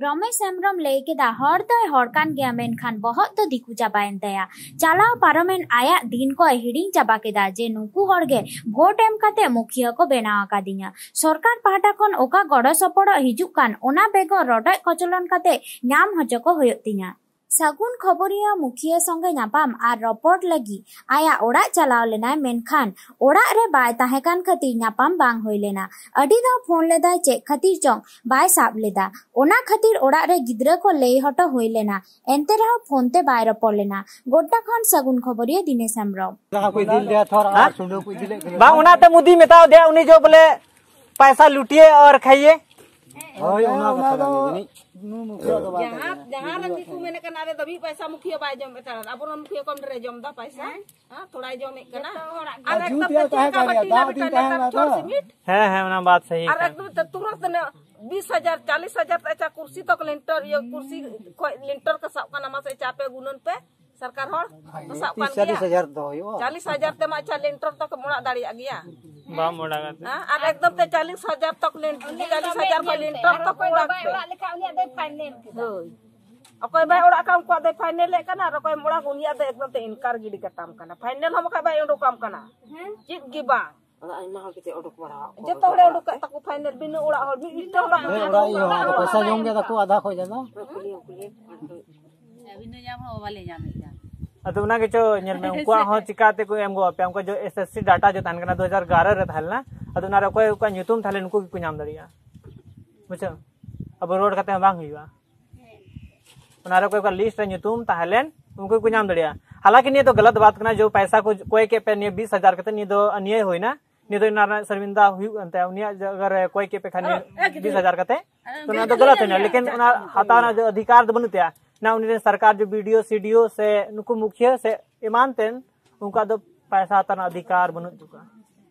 ᱨᱚᱢᱮᱥ ᱦᱮᱢᱵᱨᱚᱢ ᱞᱟᱹᱭ ᱠᱮᱫᱟ, ᱦᱚᱲ ᱫᱚᱭ ᱦᱚᱲ ᱠᱟᱱ ᱜᱮᱭᱟ, ᱢᱮᱱᱠᱷᱟᱱ ᱵᱚᱦᱚᱜ ᱫᱚ ᱫᱤᱠᱩ ᱪᱟᱵᱟᱭᱮᱱ ᱛᱟᱭᱟ᱾ ᱪᱟᱞᱟᱣ ᱯᱟᱨᱚᱢᱮᱱ ᱟᱭᱟᱜ ᱫᱤᱱ ᱠᱚᱭ ᱦᱤᱲᱤᱧ ᱪᱟᱵᱟ ᱠᱮᱫᱟ ᱡᱮ ᱱᱩᱠᱩ ᱦᱚᱲ ᱜᱮ ᱵᱷᱳᱴ ᱮᱢ ᱠᱟᱛᱮ ᱢᱩᱠᱷᱤᱭᱟᱹ ᱠᱚ ᱵᱮᱱᱟᱣ ᱟᱠᱟᱫᱤᱧᱟ᱾ ᱥᱚᱨᱠᱟᱨ ᱯᱟᱦᱴᱟ ᱠᱷᱚᱱ ᱚᱠᱟ ᱜᱚᱲᱚ ᱥᱚᱯᱚᱦᱚᱫ ᱦᱤᱡᱩᱜ ᱠᱟᱱ, ᱚᱱᱟ ᱵᱮᱜᱚᱨ ᱨᱚᱰᱚᱡ ᱠᱚᱪᱞᱚᱱ ᱠᱟᱛᱮ ᱧᱟᱢ ᱦᱚᱪᱚ ᱠᱚ ᱦᱩᱭᱩᱜ ᱛᱤᱧᱟ᱾ ᱥᱟᱹᱜᱩᱱ ᱠᱷᱚᱵᱚᱨᱤᱭᱟᱹ ᱢᱩᱠᱷᱤᱭᱟᱹ ᱥᱚᱸᱜᱮ ᱧᱟᱯᱟᱢ ᱟᱨ ᱨᱚᱯᱚᱲ ᱞᱟᱹᱜᱤᱫ ᱟᱭᱟᱜ ᱚᱲᱟᱜ ᱪᱟᱞᱟᱣ ᱞᱮᱱᱟᱭ, ᱢᱮᱱᱠᱷᱟᱱ ᱚᱲᱟᱜ ᱨᱮ ᱵᱟᱭ ᱛᱟᱦᱮᱸ ᱠᱟᱱ ᱠᱷᱟᱹᱛᱤᱨ ᱧᱟᱯᱟᱢ ᱵᱟᱝ ᱦᱩᱭ ᱞᱮᱱᱟ᱾ ᱟᱹᱰᱤ ᱫᱷᱟᱣ ᱯᱷᱳᱱ ᱞᱮᱫᱟᱭ, ᱪᱮᱫ ᱠᱷᱟᱹᱛᱤᱨ ᱪᱚᱝ ᱵᱟᱭ ᱥᱟᱵ ᱞᱮᱫᱟ᱾ ᱚᱱᱟ ᱠᱷᱟᱹᱛᱤᱨ ᱚᱲᱟᱜ ᱨᱮ ᱜᱤᱫᱽᱨᱟᱹ ᱠᱚ ᱞᱟᱹᱭ ᱦᱚᱴᱚ ᱦᱩᱭ ᱞᱮᱱᱟ, ᱮᱱᱛᱮ ᱨᱮᱦᱚᱸ ᱯᱷᱳᱱ ᱛᱮ ᱵᱟᱭ ᱨᱚᱯᱚᱲ ᱞᱮᱱᱟ᱾ ᱜᱳᱰᱰᱟ ᱠᱷᱚᱱ ᱥᱟᱹᱜᱩᱱ ᱠᱷᱚᱵᱚᱨᱤᱭᱟᱹ ᱫᱤᱱᱮᱥ ᱦᱮᱢᱵᱨᱚᱢ᱾ ᱵᱟᱝ, ᱚᱱᱟᱛᱮ ᱢᱳᱫᱤ ᱢᱮᱛᱟᱣ ᱫᱮᱭᱟ ᱩᱱᱤ ᱡᱚ ᱵᱚᱞᱮ ᱯᱟᱭᱥᱟ ᱞᱩᱴᱤᱭᱮ ᱟᱨ ᱠᱷᱟᱭᱤᱭᱮ᱾ ᱦᱳᱭ, ᱚᱱᱟ ᱠᱟᱛᱷᱟ ᱠᱟᱱ ᱜᱮ ᱡᱟᱹᱱᱤᱡ᱾ ᱱᱩ ᱢᱩᱠᱷᱤᱭᱟᱹ ᱫᱚ ᱵᱟᱭ ᱡᱟᱦᱟᱸ, ᱡᱟᱦᱟᱸ ᱨᱮᱱ ᱜᱮᱠᱚ ᱢᱮᱱᱮᱫ ᱠᱟᱱᱟ, ᱟᱞᱮ ᱫᱚ ᱢᱤᱫ ᱯᱟᱭᱥᱟ ᱢᱩᱠᱷᱤᱭᱟᱹ ᱵᱟᱭ ᱡᱚᱢᱮᱫ ᱠᱟᱱᱟ, ᱟᱵᱚᱨᱮᱱ ᱢᱩᱠᱷᱤᱭᱟᱹ ᱠᱚᱢ ᱰᱷᱮᱨᱮ ᱡᱚᱢ ᱮᱫᱟ ᱯᱟᱭᱥᱟ᱾ ᱦᱮᱸ, ᱛᱷᱚᱲᱟᱭ ᱡᱚᱢᱮᱫ ᱠᱟᱱᱟ᱾ ᱟᱨ ᱟᱨ ᱮᱠᱫᱚᱢ ᱡᱩᱛ ᱨᱮᱭᱟᱜ ᱛᱟᱦᱮᱸ ᱠᱟᱱ ᱜᱮᱭᱟ, ᱫᱟᱜ ᱫᱤᱱ ᱛᱟᱦᱮᱸ ᱞᱮᱱᱟ ᱛᱚ᱾ ᱦᱮᱸ, ᱦᱮᱸ, ᱚᱱᱟ ᱵᱟᱛ ᱥᱟᱹᱦᱤ ᱟᱨ ᱠᱟᱱᱟ᱾ ᱮᱠᱫᱚᱢ ᱛᱮ ᱛᱩᱨᱟᱹᱛ ᱛᱤᱱᱟᱹᱜ ᱵᱤᱥ ᱦᱟᱡᱟᱨ, ᱪᱟᱞᱤᱥ ᱦᱟᱡᱟᱨ ᱛᱮ ᱟᱪᱪᱷᱟ ᱠᱩᱨᱥᱤ ᱛᱚᱠ ᱞᱤᱱᱴᱚᱨ, ᱤᱭᱟᱹ, ᱠᱩᱨᱥᱤ ᱠᱷᱚᱡ ᱞᱤᱱᱴᱚᱨ ᱠᱚ ᱥᱟᱵ ᱠᱟᱱᱟ, ᱢᱟᱥᱮ ᱟᱪᱪᱷᱟ ᱟᱯᱮ ᱜᱩᱱᱟᱹᱱ ᱯᱮ᱾ ᱥᱚᱨᱠᱟᱨ ᱦᱚᱲ ᱠᱚ ᱥᱟᱵ ᱠᱟᱱ ᱜᱮᱭᱟ᱾ ᱪᱟᱞᱤᱥ ᱦᱟᱡᱟᱨ ᱫᱚ ᱦᱩᱭᱩᱜᱼᱟ᱾ ᱪᱟᱞᱤᱥ ᱦᱟᱡᱟᱨ ᱛᱮᱢᱟ ᱟᱪᱪᱷᱟ ᱞᱤᱱᱴᱚᱨ ᱛᱚᱠ ᱮᱢ ᱚᱲᱟᱜ ᱫᱟᱲᱮᱭᱟᱜ ᱜᱮᱭᱟ᱾ ᱵᱟᱢ ᱚᱲᱟᱜᱟ᱾ ᱦᱮᱸ, ᱟᱨ ᱮᱠᱫᱚᱢ ᱛᱮ ᱪᱟᱞᱤᱥ ᱦᱟᱡᱟᱨ ᱛᱚᱠ ᱞᱤᱱ-, ᱪᱟᱞᱤᱥ ᱦᱟᱡᱟᱨ ᱠᱷᱚᱡ ᱞᱤᱱᱴᱚᱨ ᱛᱚᱠ ᱚᱠᱚᱭ ᱫᱚ ᱚᱲᱟᱜ ᱵᱟᱭ ᱯᱮ᱾ ᱚᱲᱟᱜ ᱞᱮᱠᱷᱟᱱ ᱩᱱᱤᱭᱟᱜ ᱫᱚᱭ ᱯᱷᱟᱭᱱᱮᱞ ᱠᱮᱫᱟ᱾ ᱦᱳᱭ᱾ ᱚᱠᱚᱭ ᱵᱟᱭ ᱚᱲᱟᱜ ᱠᱟᱱ ᱩᱱᱠᱩᱣᱟᱜ ᱫᱚᱭ ᱯᱷᱟᱭᱱᱮᱞᱮᱫ ᱠᱟᱱᱟ, ᱟᱨ ᱚᱠᱚᱭᱮᱢ ᱚᱲᱟᱜ ᱩᱱᱤᱭᱟᱜ ᱫᱚ ᱮᱠᱫᱚᱢ ᱛᱮ ᱤᱱᱠᱟᱨ ᱜᱤᱰᱤ ᱠᱟᱛᱟᱢ ᱠᱟᱱᱟ᱾ ᱯᱷᱟᱭᱱᱮᱞ ᱦᱚᱸ ᱵᱟᱠᱷᱟᱡ ᱵᱟᱭ ᱩᱰᱩᱠᱟᱢ ᱠᱟᱱᱟ᱾ ᱦᱮᱸ᱾ ᱪᱮᱫ ᱜᱮ ᱵᱟᱝ᱾ ᱟᱫᱚ ᱟᱭᱢᱟ ᱦᱚᱲ ᱠᱟᱛᱮ ᱚᱰᱚᱠ ᱵᱟᱲᱟ ᱟᱠᱚ᱾ ᱡᱚᱛᱚ ᱦᱚᱲᱮ ᱩᱰᱩᱠ ᱠᱟᱜ ᱛᱟᱠᱚ ᱯᱷᱟᱭᱱᱮᱞ, ᱵᱤᱱᱟᱹ ᱚᱲᱟᱜ ᱦᱚᱲ ᱢᱤᱫ ᱢᱤᱫᱴᱟᱝ ᱦᱚᱲ ᱵᱟᱝ᱾ ᱦᱮᱸ, ᱚᱲᱟᱜ ᱤᱭᱟᱹ ᱦᱚᱸ ᱯᱚᱭᱥᱟ ᱡᱚᱢ ᱜᱮ ᱛᱟᱠᱚ ᱟᱫᱷᱟ ᱠᱷᱚᱡ ᱡᱟᱫᱟ᱾ ᱠᱩᱞᱤᱭᱟᱢ, ᱠᱩᱞᱤᱭᱟᱢ᱾ ᱟᱹᱵᱤᱱ ᱫᱚ ᱧᱟᱢ ᱦᱚᱸ ᱵᱟᱞᱮ ᱧᱟᱢᱮᱫ ᱠᱟᱱ᱾ ᱟᱫᱚ ᱚᱱᱟ ᱜᱮᱪᱚ ᱧᱮᱞ ᱢᱮ, ᱩᱱᱠᱩᱣᱟᱜ ᱦᱚᱸ ᱪᱤᱠᱟᱛᱮ ᱠᱚ ᱮᱢ ᱜᱚᱫ ᱟᱯᱮᱭᱟ? ᱩᱱᱠᱩ ᱡᱚ-, ᱮᱥ ᱮᱥ ᱥᱤ ᱰᱟᱴᱟ ᱡᱚ ᱛᱟᱦᱮᱱ ᱠᱟᱱᱟ, ᱫᱩ ᱦᱟᱡᱟᱨ ᱮᱜᱟᱨᱚ ᱨᱮ ᱛᱟᱦᱮᱸ ᱞᱮᱱᱟ᱾ ᱟᱫᱚ ᱚᱱᱟ ᱨᱮ ᱚᱠᱚᱭ ᱚᱠᱚᱭ ᱧᱩᱛᱩᱢ ᱛᱟᱦᱮᱸ ᱞᱮᱱ, ᱩᱱᱠᱩ ᱜᱮᱠᱚ ᱧᱟᱢ ᱫᱟᱲᱮᱭᱟᱜᱼᱟ᱾ ᱵᱩᱡᱷᱟᱹᱣ? ᱟᱵᱚ ᱨᱚᱲ ᱠᱟᱛᱮ ᱦᱚᱸ ᱵᱟᱝ ᱦᱩᱭᱩᱜᱼᱟ᱾ ᱚᱱᱟ ᱨᱮ ᱚᱠᱚᱭ ᱠᱚᱣᱟᱜ ᱞᱤᱥᱴ ᱨᱮ ᱧᱩᱛᱩᱢ ᱛᱟᱦᱮᱸ ᱞᱮᱱ, ᱩᱱᱠᱩ ᱜᱮᱠᱚ ᱧᱟᱢ ᱫᱟᱲᱮᱭᱟᱜᱼᱟ᱾ ᱦᱟᱞᱟᱸᱠᱤ ᱱᱤᱭᱟᱹ ᱫᱚ ᱜᱟᱞᱟᱛ ᱵᱟᱛ ᱠᱟᱱᱟ, ᱡᱮ ᱯᱟᱭᱥᱟ ᱠᱚ ᱠᱚᱭ ᱠᱮᱫ ᱯᱮ, ᱱᱤᱭᱟᱹ ᱵᱤᱥ ᱦᱟᱡᱟᱨ ᱠᱟᱛᱮ, ᱱᱤᱭᱟᱹ ᱫᱚ ᱚᱱᱱᱭᱟᱭ ᱦᱩᱭᱱᱟ᱾ ᱱᱤᱭᱟᱹ ᱫᱚ ᱚᱱᱟ ᱨᱮᱱᱟᱜ ᱥᱚᱨᱢᱤᱱᱫᱟ ᱦᱩᱭᱩᱜ ᱠᱟᱱ ᱛᱟᱭᱟ, ᱩᱱᱤᱭᱟᱜ ᱡᱟᱭᱜᱟ ᱨᱮ ᱠᱚᱭ ᱠᱮᱫ ᱯᱮ ᱠᱷᱟᱱ ᱵᱤᱥ ᱦᱟᱡᱟᱨ ᱠᱟᱛᱮ, ᱛᱚ ᱚᱱᱟ ᱫᱚ ᱜᱟᱞᱟᱛ ᱦᱩᱭᱱᱟ᱾ ᱞᱮᱠᱤᱱ ᱚᱱᱟ ᱦᱟᱛᱟᱣ ᱨᱮᱱᱟᱜ ᱫᱚ ᱚᱫᱷᱤᱠᱟᱨ ᱫᱚ ᱵᱟᱹᱱᱩᱜ ᱛᱟᱭᱟ ᱱᱟ, ᱩᱱᱤ ᱨᱮᱱ ᱥᱚᱨᱠᱟᱨ ᱡᱮ ᱵᱤ ᱰᱤ ᱳ, ᱥᱤ ᱰᱤ ᱳ ᱥᱮ ᱱᱩᱠᱩ ᱢᱩᱠᱷᱤᱭᱟᱹ ᱥᱮ ᱮᱢᱟᱱ ᱛᱮᱱ, ᱩᱱᱠᱩᱣᱟᱜ ᱫᱚ ᱯᱟᱭᱥᱟ ᱦᱟᱛᱟᱣ ᱨᱮᱱᱟᱜ ᱚᱫᱷᱤᱠᱟᱨ ᱵᱟᱹᱱᱩᱜ ᱛᱟᱠᱚᱣᱟ᱾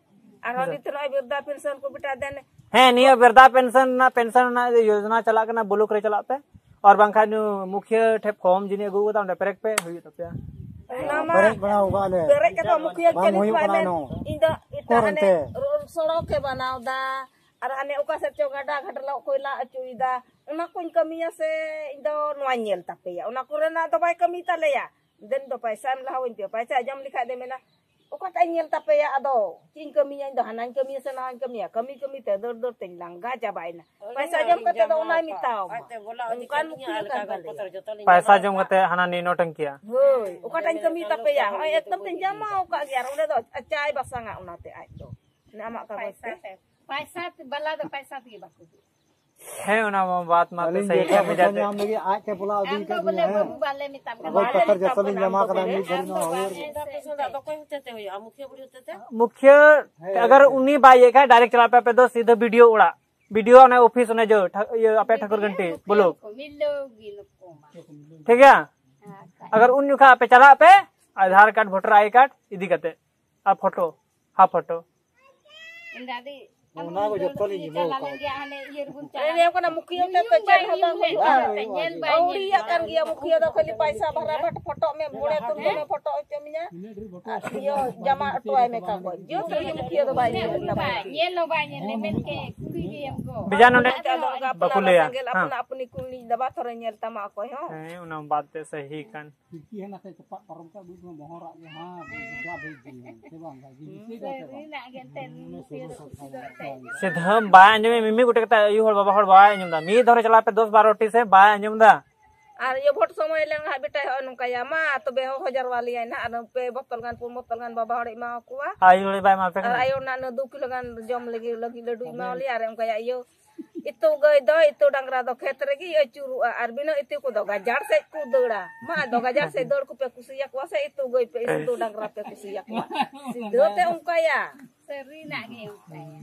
ᱟᱨᱦᱚᱸ ᱱᱤᱛ ᱱᱚᱜᱼᱚᱭ ᱵᱤᱨᱫᱷᱟ ᱯᱮᱱᱥᱚᱱ ᱠᱚ ᱵᱮᱴᱟ ᱫᱮᱱ᱾ ᱦᱮᱸ, ᱱᱤᱭᱟᱹ ᱵᱤᱨᱫᱷᱟ ᱯᱮᱱᱥᱚᱱ ᱨᱮᱱᱟᱜ, ᱯᱮᱱᱥᱚᱱ ᱨᱮᱱᱟᱜ ᱡᱳᱡᱚᱱᱟ ᱪᱟᱞᱟᱜ ᱠᱟᱱᱟ, ᱵᱞᱚᱠ ᱨᱮ ᱪᱟᱞᱟᱜ ᱯᱮ, ᱟᱨ ᱵᱟᱝᱠᱷᱟᱱ ᱱᱩ ᱢᱩᱠᱷᱤᱭᱟᱹ ᱴᱷᱮᱱ ᱯᱷᱚᱨᱢ ᱡᱤᱱᱤ ᱟᱹᱜᱩ ᱠᱟᱫᱟ, ᱚᱸᱰᱮ ᱯᱮᱨᱮᱡ ᱯᱮ, ᱦᱩᱭᱩᱜ ᱛᱟᱯᱮᱭᱟ᱾ ᱚᱱᱟ ᱢᱟ ᱯᱮᱨᱮᱡ ᱵᱟᱲᱟ ᱟᱠᱟᱫ ᱞᱮ᱾ ᱯᱮᱨᱮᱡ ᱠᱟᱛᱮ ᱢᱩᱠᱷᱤᱭᱟᱹ ᱵᱟᱝ ᱴᱷᱮᱱ ᱦᱩᱭᱩᱜ ᱠᱷᱚᱱ ᱠᱟᱱᱟ ᱢᱮᱱ, ᱱᱚ᱾ ᱤᱧ ᱫᱚ ᱮᱴᱟᱜ ᱚᱠᱚᱨ ᱦᱟᱱᱮ ᱚᱱᱛᱮ? ᱨᱳᱰ ᱥᱚᱲᱚᱠᱮ ᱵᱮᱱᱟᱣ ᱫᱟ, ᱟᱨ ᱦᱟᱱᱮ ᱚᱠᱟ ᱥᱮᱫ ᱪᱚ ᱜᱟᱰᱟ ᱜᱷᱟᱴ ᱞᱟ ᱚᱠᱚᱭ ᱞᱟ ᱚᱪᱚᱭᱮᱫᱟ, ᱚᱱᱟ ᱠᱚᱧ ᱠᱟᱹᱢᱤᱭᱟ ᱥᱮ ᱤᱧ ᱫᱚ ᱱᱚᱣᱟᱧ ᱧᱮᱞ ᱛᱟᱯᱮᱭᱟ? ᱚᱱᱟ ᱠᱚᱨᱮᱱᱟᱜ ᱫᱚ ᱵᱟᱭ ᱠᱟᱹᱢᱤ ᱛᱟᱞᱮᱭᱟ᱾ ᱫᱮᱱ ᱫᱚ ᱯᱟᱭᱥᱟ ᱮᱢ ᱞᱟᱦᱟᱣᱟᱹᱧ ᱯᱮ, ᱯᱟᱭᱥᱟ ᱡᱚᱢ ᱞᱮᱠᱷᱟᱡ ᱫᱚ ᱢᱮᱱᱟ, ᱚᱠᱟᱴᱟᱜ ᱤᱧ ᱧᱮᱞ ᱛᱟᱯᱮᱭᱟ? ᱟᱫᱚ ᱪᱮᱫ ᱤᱧ ᱠᱟᱹᱢᱤᱭᱟ? ᱤᱧ ᱫᱚ ᱦᱟᱱᱟᱧ ᱠᱟᱹᱢᱤᱭᱟ ᱥᱮ ᱱᱟᱣᱟᱧ ᱠᱟᱹᱢᱤᱭᱟ? ᱠᱟᱹᱢᱤ ᱠᱟᱹᱢᱤ ᱛᱮ ᱫᱟᱹᱲ ᱫᱟᱹᱲ ᱛᱮᱧ ᱞᱟᱸᱜᱟ ᱪᱟᱵᱟᱭᱮᱱᱟ᱾ ᱯᱟᱭᱥᱟ ᱡᱚᱢ ᱠᱟᱛᱮ ᱫᱚ ᱚᱱᱟᱭ ᱢᱮᱛᱟᱣᱟᱢᱟ᱾ ᱚᱱᱠᱟᱱ ᱢᱩᱠᱷᱤᱭᱟᱹ ᱠᱟᱱ ᱛᱟᱞᱮᱭᱟ᱾ ᱯᱟᱭᱥᱟ ᱡᱚᱢ ᱠᱟᱛᱮ ᱦᱟᱱᱟ ᱱᱤᱭᱟᱹ ᱱᱚᱴᱚᱝᱠᱤᱭᱟ᱾ ᱦᱳᱭ, ᱚᱠᱟᱴᱟᱜ ᱤᱧ ᱠᱟᱹᱢᱤ ᱛᱟᱯᱮᱭᱟ? ᱦᱚᱸᱜᱼᱚᱭ ᱮᱠᱫᱚᱢ ᱛᱮᱧ ᱡᱟᱢᱟᱣ ᱟᱠᱟᱫ ᱜᱮᱭᱟ, ᱟᱨ ᱚᱸᱰᱮ ᱫᱚ ᱪᱟᱭ ᱵᱟᱥᱟᱝᱟ ᱚᱱᱟᱛᱮ ᱟᱡ ᱫᱚ᱾ ᱚᱱᱮ ᱟᱢᱟᱜ ᱠᱟᱜᱚᱡᱽ ᱛᱮ᱾ ᱯᱟᱭᱥᱟ ᱛᱮ, ᱵᱟᱞᱟ ᱫᱚ ᱯᱟᱭᱥᱟ ᱛᱮᱜᱮ ᱵᱟᱠᱚ ᱦᱤᱡᱩᱜᱼᱟ᱾ ᱦᱮᱸ, ᱚᱱᱟ ᱢᱟ ᱵᱟᱛ ᱢᱟ ᱟᱹᱞᱤᱧ ᱥᱟᱹᱦᱤ ᱡᱮᱴᱟ ᱜᱮᱭᱟ, ᱯᱚᱭᱥᱟ ᱵᱮᱴᱟ᱾ ᱧᱟᱢ ᱞᱟᱹᱜᱤᱫ ᱟᱡ ᱛᱮ ᱯᱚᱞᱟ ᱟᱹᱜᱩ ᱟᱢ ᱫᱚ ᱠᱟᱜ ᱵᱚᱞᱮ ᱞᱤᱧᱟ, ᱦᱮᱸ᱾ ᱵᱟᱹᱵᱩ ᱵᱟᱞᱮ ᱢᱮᱛᱟᱢ ᱠᱟᱱᱟ᱾ ᱚᱠᱚᱭ ᱯᱟᱛᱟᱨ ᱡᱚᱛᱚ ᱞᱤᱧ ᱡᱚᱢᱟ ᱠᱟᱫᱟ ᱢᱤᱫ ᱜᱷᱟᱹᱲᱤ ᱱᱚᱣᱟ ᱦᱚᱲ᱾ ᱟᱫᱚ ᱚᱠᱚᱭ ᱦᱚᱛᱮ ᱛᱮ ᱦᱩᱭᱩᱜᱼᱟ? ᱢᱩᱠᱷᱤᱭᱟᱹ ᱵᱩᱲᱦᱤ ᱦᱚᱛᱮ ᱛᱮ? ᱢᱩᱠᱷᱤᱭᱟᱹ, ᱦᱮᱸ᱾ ᱟᱜᱟᱨ ᱩᱱᱤ ᱵᱟᱭ ᱤᱭᱟᱹ ᱠᱷᱟᱡ, ᱰᱟᱭᱨᱮᱠᱴ ᱪᱟᱞᱟᱜ ᱯᱮ ᱟᱯᱮ ᱫᱚ ᱥᱤᱫᱷᱟᱹ ᱵᱤ ᱰᱤ ᱳ ᱚᱲᱟᱜ᱾ वीडियो ᱚᱱᱮ ᱚᱯᱷᱤᱥ ᱚᱱᱮ ᱡᱚ ᱴᱷᱟ- ᱤᱭᱟᱹ ᱟᱯᱮ ᱴᱷᱟᱹᱠᱩᱨ ᱜᱷᱟᱱᱴᱤ ᱵᱞᱚᱠ, ᱴᱷᱤᱠ ᱜᱮᱭᱟ? ᱟᱜᱟᱨ ᱩᱱ ᱡᱚᱠᱷᱟ ᱟᱯᱮ ᱪᱟᱞᱟᱜ ᱯᱮ Aadhaar card, voter I card ᱤᱫᱤ ᱠᱟᱛᱮ ᱟᱨ ᱯᱷᱳᱴᱳ, ᱦᱟᱯ ᱯᱷᱳᱴᱳ᱾ ᱚᱱᱟ ᱠᱚ ᱡᱚᱛᱚ ᱞᱤᱧ ᱮᱢᱟ ᱠᱚᱣᱟ᱾ ᱞᱟᱹᱭ ᱠᱟᱱᱟ ᱢᱩᱠᱷᱤᱭᱟᱹ ᱛᱮ ᱛᱚ ᱪᱮᱫ ᱦᱚᱸ ᱵᱟᱝ ᱦᱩᱭᱩᱜᱼᱟ᱾ ᱟᱹᱣᱲᱤᱭᱟᱜ ᱠᱟᱱ ᱜᱮᱭᱟ ᱢᱩᱠᱷᱤᱭᱟᱹ ᱫᱚ, ᱠᱷᱟᱹᱞᱤ ᱯᱟᱭᱥᱟ ᱵᱷᱟᱨᱟ ᱵᱷᱟᱴ ᱯᱷᱳᱴᱳ ᱢᱮ, ᱢᱚᱬᱮ ᱛᱩᱨ ᱢᱮ, ᱯᱷᱳᱴᱳ ᱦᱚᱪᱚ ᱢᱮᱭᱟ᱾ ᱟᱨ ᱤᱭᱟᱹ ᱡᱟᱢᱟ ᱦᱚᱴᱚ ᱟᱭ ᱢᱮ ᱠᱟᱜᱚᱡᱽ᱾ ᱡᱚᱛᱚ ᱜᱮ ᱢᱩᱠᱷᱤᱭᱟᱹ ᱫᱚ ᱵᱟᱭ ᱧᱮᱞ ᱛᱟᱢᱟ᱾ ᱧᱮᱞ ᱦᱚᱸ ᱵᱟᱭ ᱧᱮᱞ ᱞᱮ, ᱢᱮᱱ ᱠᱮᱫ ᱠᱩᱞᱤᱭᱮᱢ ᱜᱚ᱾ ᱵᱮᱡᱟ ᱱᱚᱰᱮ ᱟᱫᱚ ᱟᱯᱱᱟᱨ ᱵᱟᱠᱚ ᱞᱟᱹᱭᱟ᱾ ᱥᱮᱸᱜᱮᱞ ᱦᱮᱸ᱾ ᱟᱯᱱᱟ ᱟᱯᱱᱤ ᱠᱩᱞᱤ ᱫᱟᱵᱟ ᱛᱷᱚᱨᱮ ᱧᱮᱞ ᱛᱟᱢᱟ ᱚᱠᱚᱭ ᱦᱚᱸ᱾ ᱦᱮᱸ, ᱚᱱᱟ ᱵᱟᱫ ᱛᱮ ᱥᱟᱹᱦᱤ ᱠᱟᱱ᱾ ᱠᱷᱤᱲᱠᱤ ᱦᱟᱱᱟ ᱥᱮᱫ ᱪᱟᱯᱟᱫ ᱯᱟᱨᱚᱢ ᱠᱟᱜ ᱫᱩ ᱢᱚᱦᱚᱨᱟᱜ ᱜᱮ, ᱦᱮᱸ, ᱵᱩᱡᱷᱟᱹᱣ ᱵᱩᱡᱷᱟᱹᱣ, ᱥᱮ ᱵᱟᱝ? ᱵᱷᱟᱹᱜᱤ ᱜᱮ ᱪᱮᱫ ᱠᱟᱛᱮ ᱵᱟᱝ? ᱥᱟᱹᱨᱤᱱᱟᱜ ᱜᱮ ᱮᱱᱛᱮᱫ ᱱᱩᱱᱟᱹᱜ ᱱᱩᱠᱩ ᱥᱩᱨ ᱫᱚ ᱥᱩᱨ ᱠᱩᱥᱤ ᱫᱚ ᱮᱱᱛᱮᱫ᱾ ᱥᱮᱫᱷᱟᱹᱢ ᱵᱟᱭ ᱟᱸᱡᱚᱢᱮ, ᱢᱤᱢᱤ ᱜᱚᱴᱮ ᱠᱟᱛᱮ ᱟᱭᱩ ᱦᱚᱲ ᱵᱟᱵᱟ ᱦᱚᱲ ᱵᱟᱭ ᱟᱸᱡᱚᱢ ᱮᱫᱟ᱾ ᱢᱤᱫ ᱫᱷᱟᱣ ᱨᱮ ᱪᱟᱞᱟᱜ ᱯᱮ ᱫᱚᱥ ᱵᱟᱨᱚ ᱴᱤ ᱥᱮ ᱵᱟᱭ ᱟᱸᱡᱚᱢ ᱮᱫᱟ᱾ ᱟᱨ ᱤᱭᱟᱹ ᱵᱷᱳᱴ ᱥᱚᱢᱚᱭ ᱞᱮ ᱦᱟᱸᱜ ᱵᱮᱴᱟᱭ ᱦᱚᱸᱜᱼᱚᱭ ᱱᱚᱝᱠᱟᱭᱟ, ᱢᱟ ᱛᱚᱵᱮ ᱦᱚᱦᱚ ᱡᱟᱨᱣᱟ ᱞᱮᱭᱟᱭ ᱱᱟᱦᱟᱜ, ᱟᱨ ᱯᱮ ᱵᱚᱛᱚᱞ ᱜᱟᱱ ᱯᱩᱱ ᱵᱚᱛᱚᱞ ᱜᱟᱱ ᱵᱟᱵᱟ ᱦᱚᱲᱮ ᱮᱢᱟ ᱠᱚᱣᱟ᱾ ᱟᱭᱩ ᱦᱚᱲ ᱵᱟᱭ ᱮᱢᱟ ᱯᱮ ᱟᱨ ᱠᱟᱱᱟ? ᱟᱭᱳ ᱱᱟᱜ ᱱᱟᱹ ᱫᱩ ᱠᱤᱞᱳ ᱜᱟᱱ ᱡᱚᱢ ᱞᱟᱹᱜᱤᱫ ᱞᱟᱹᱜᱤᱫ ᱞᱟᱹᱰᱩᱭ ᱮᱢᱟ ᱞᱮᱭᱟ, ᱟᱨ ᱚᱱᱠᱟᱭᱟ ᱤᱭᱟᱹ ᱤᱛᱩ ᱜᱟᱹᱭ ᱫᱚ, ᱤᱛᱩ ᱰᱟᱝᱨᱟ ᱫᱚ ᱠᱷᱮᱛ ᱨᱮᱜᱮ ᱟᱹᱪᱩᱨᱚᱜᱼᱟ, ᱟᱨ ᱵᱤᱱᱟᱹ ᱤᱛᱩ ᱠᱚᱫᱚ ᱜᱟᱡᱟᱲ ᱥᱮᱫ ᱠᱚ ᱫᱟᱹᱲᱟ᱾ ᱢᱟ ᱟᱫᱚ ᱜᱟᱡᱟᱲ ᱥᱮᱫ ᱫᱟᱹᱲ ᱠᱚᱯᱮ ᱠᱩᱥᱤᱭᱟᱠᱚᱣᱟ ᱥᱮ ᱤᱛᱩ ᱜᱟᱹᱭ ᱯᱮ, ᱤᱛᱩ ᱰᱟᱝᱨᱟ ᱯᱮ ᱠᱩᱥᱤᱭᱟᱠᱚᱣᱟ? ᱥᱤᱫᱷᱟᱹ ᱛᱮ ᱚᱱᱠᱟᱭᱟ᱾ ᱥᱟᱹᱨᱤᱱᱟᱜ ᱜᱮ ᱚᱱᱠᱟᱭᱟ᱾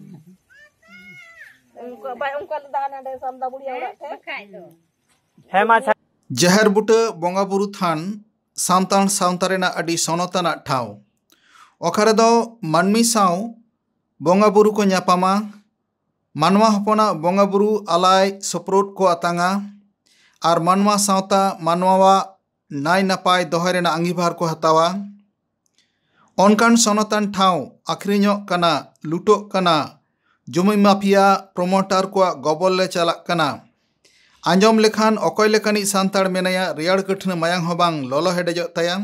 ᱚᱱᱠᱟ ᱵᱟᱭ ᱚᱱᱠᱟ ᱞᱮᱫᱟ ᱱᱟᱰᱮ ᱥᱟᱢᱫᱟ ᱵᱩᱲᱤᱭᱟ ᱚᱲᱟᱜ ᱴᱷᱮᱱ᱾ ᱵᱟᱠᱷᱟᱡ ᱫᱚ᱾ ᱦᱮᱸ, ᱢᱟ ᱟᱪᱪᱷᱟ᱾ ᱡᱟᱦᱮᱨ ᱵᱩᱴᱟᱹ ᱵᱚᱸᱜᱟ ᱵᱩᱨᱩ ᱛᱷᱟᱱ ᱥᱟᱱᱛᱟᱲ ᱥᱟᱶᱛᱟ ᱨᱮᱱᱟᱜ ᱟᱹᱰᱤ ᱥᱚᱱᱚᱛ ᱟᱱᱟᱜ ᱴᱷᱟᱶ᱾ ᱚᱠᱟ ᱨᱮᱫᱚ ᱢᱟᱹᱱᱢᱤ ᱥᱟᱶ ᱵᱚᱸᱜᱟ ᱵᱩᱨᱩ ᱠᱚ ᱧᱟᱯᱟᱢᱟ, ᱢᱟᱱᱣᱟ ᱦᱚᱯᱚᱱᱟᱜ ᱵᱚᱸᱜᱟ ᱵᱩᱨᱩ ᱟᱞᱟᱭ ᱥᱳᱯᱨᱳᱫ ᱠᱚ ᱟᱛᱟᱝᱟ ᱟᱨ ᱢᱟᱱᱣᱟ ᱥᱟᱶᱛᱟ ᱢᱟᱱᱣᱟᱣᱟᱜ ᱱᱟᱭ ᱱᱟᱯᱟᱭ ᱫᱚᱦᱚᱭ ᱨᱮᱱᱟᱜ ᱟᱸᱜᱤᱵᱷᱟᱨ ᱠᱚ ᱦᱟᱛᱟᱣᱟ᱾ ᱚᱱᱠᱟᱱ ᱥᱚᱱᱚᱛᱟᱱ ᱴᱷᱟᱶ ᱟᱹᱠᱷᱨᱤᱧᱚᱜ ᱠᱟᱱᱟ, ᱞᱩᱴᱚᱜ ᱠᱟᱱᱟ, ᱡᱚᱢᱤ ᱢᱟᱯᱷᱤᱭᱟ ᱯᱨᱚᱢᱳᱴᱟᱨ ᱠᱚᱣᱟᱜ ᱜᱚᱵᱚᱞ ᱞᱮ ᱪᱟᱞᱟᱜ ᱠᱟᱱᱟ᱾ ᱟᱸᱡᱚᱢ ᱞᱮᱠᱷᱟᱱ ᱚᱠᱚᱭ ᱞᱮᱠᱟᱱᱤᱡ ᱥᱟᱱᱛᱟᱲ ᱢᱮᱱᱟᱭᱟ, ᱨᱮᱭᱟᱲ ᱠᱟᱹᱴᱷᱱᱟᱹ ᱢᱟᱭᱟᱝ ᱦᱚᱸ ᱵᱟᱝ ᱞᱚᱞᱚ ᱦᱮᱰᱮᱡᱚᱜ ᱛᱟᱭᱟ᱾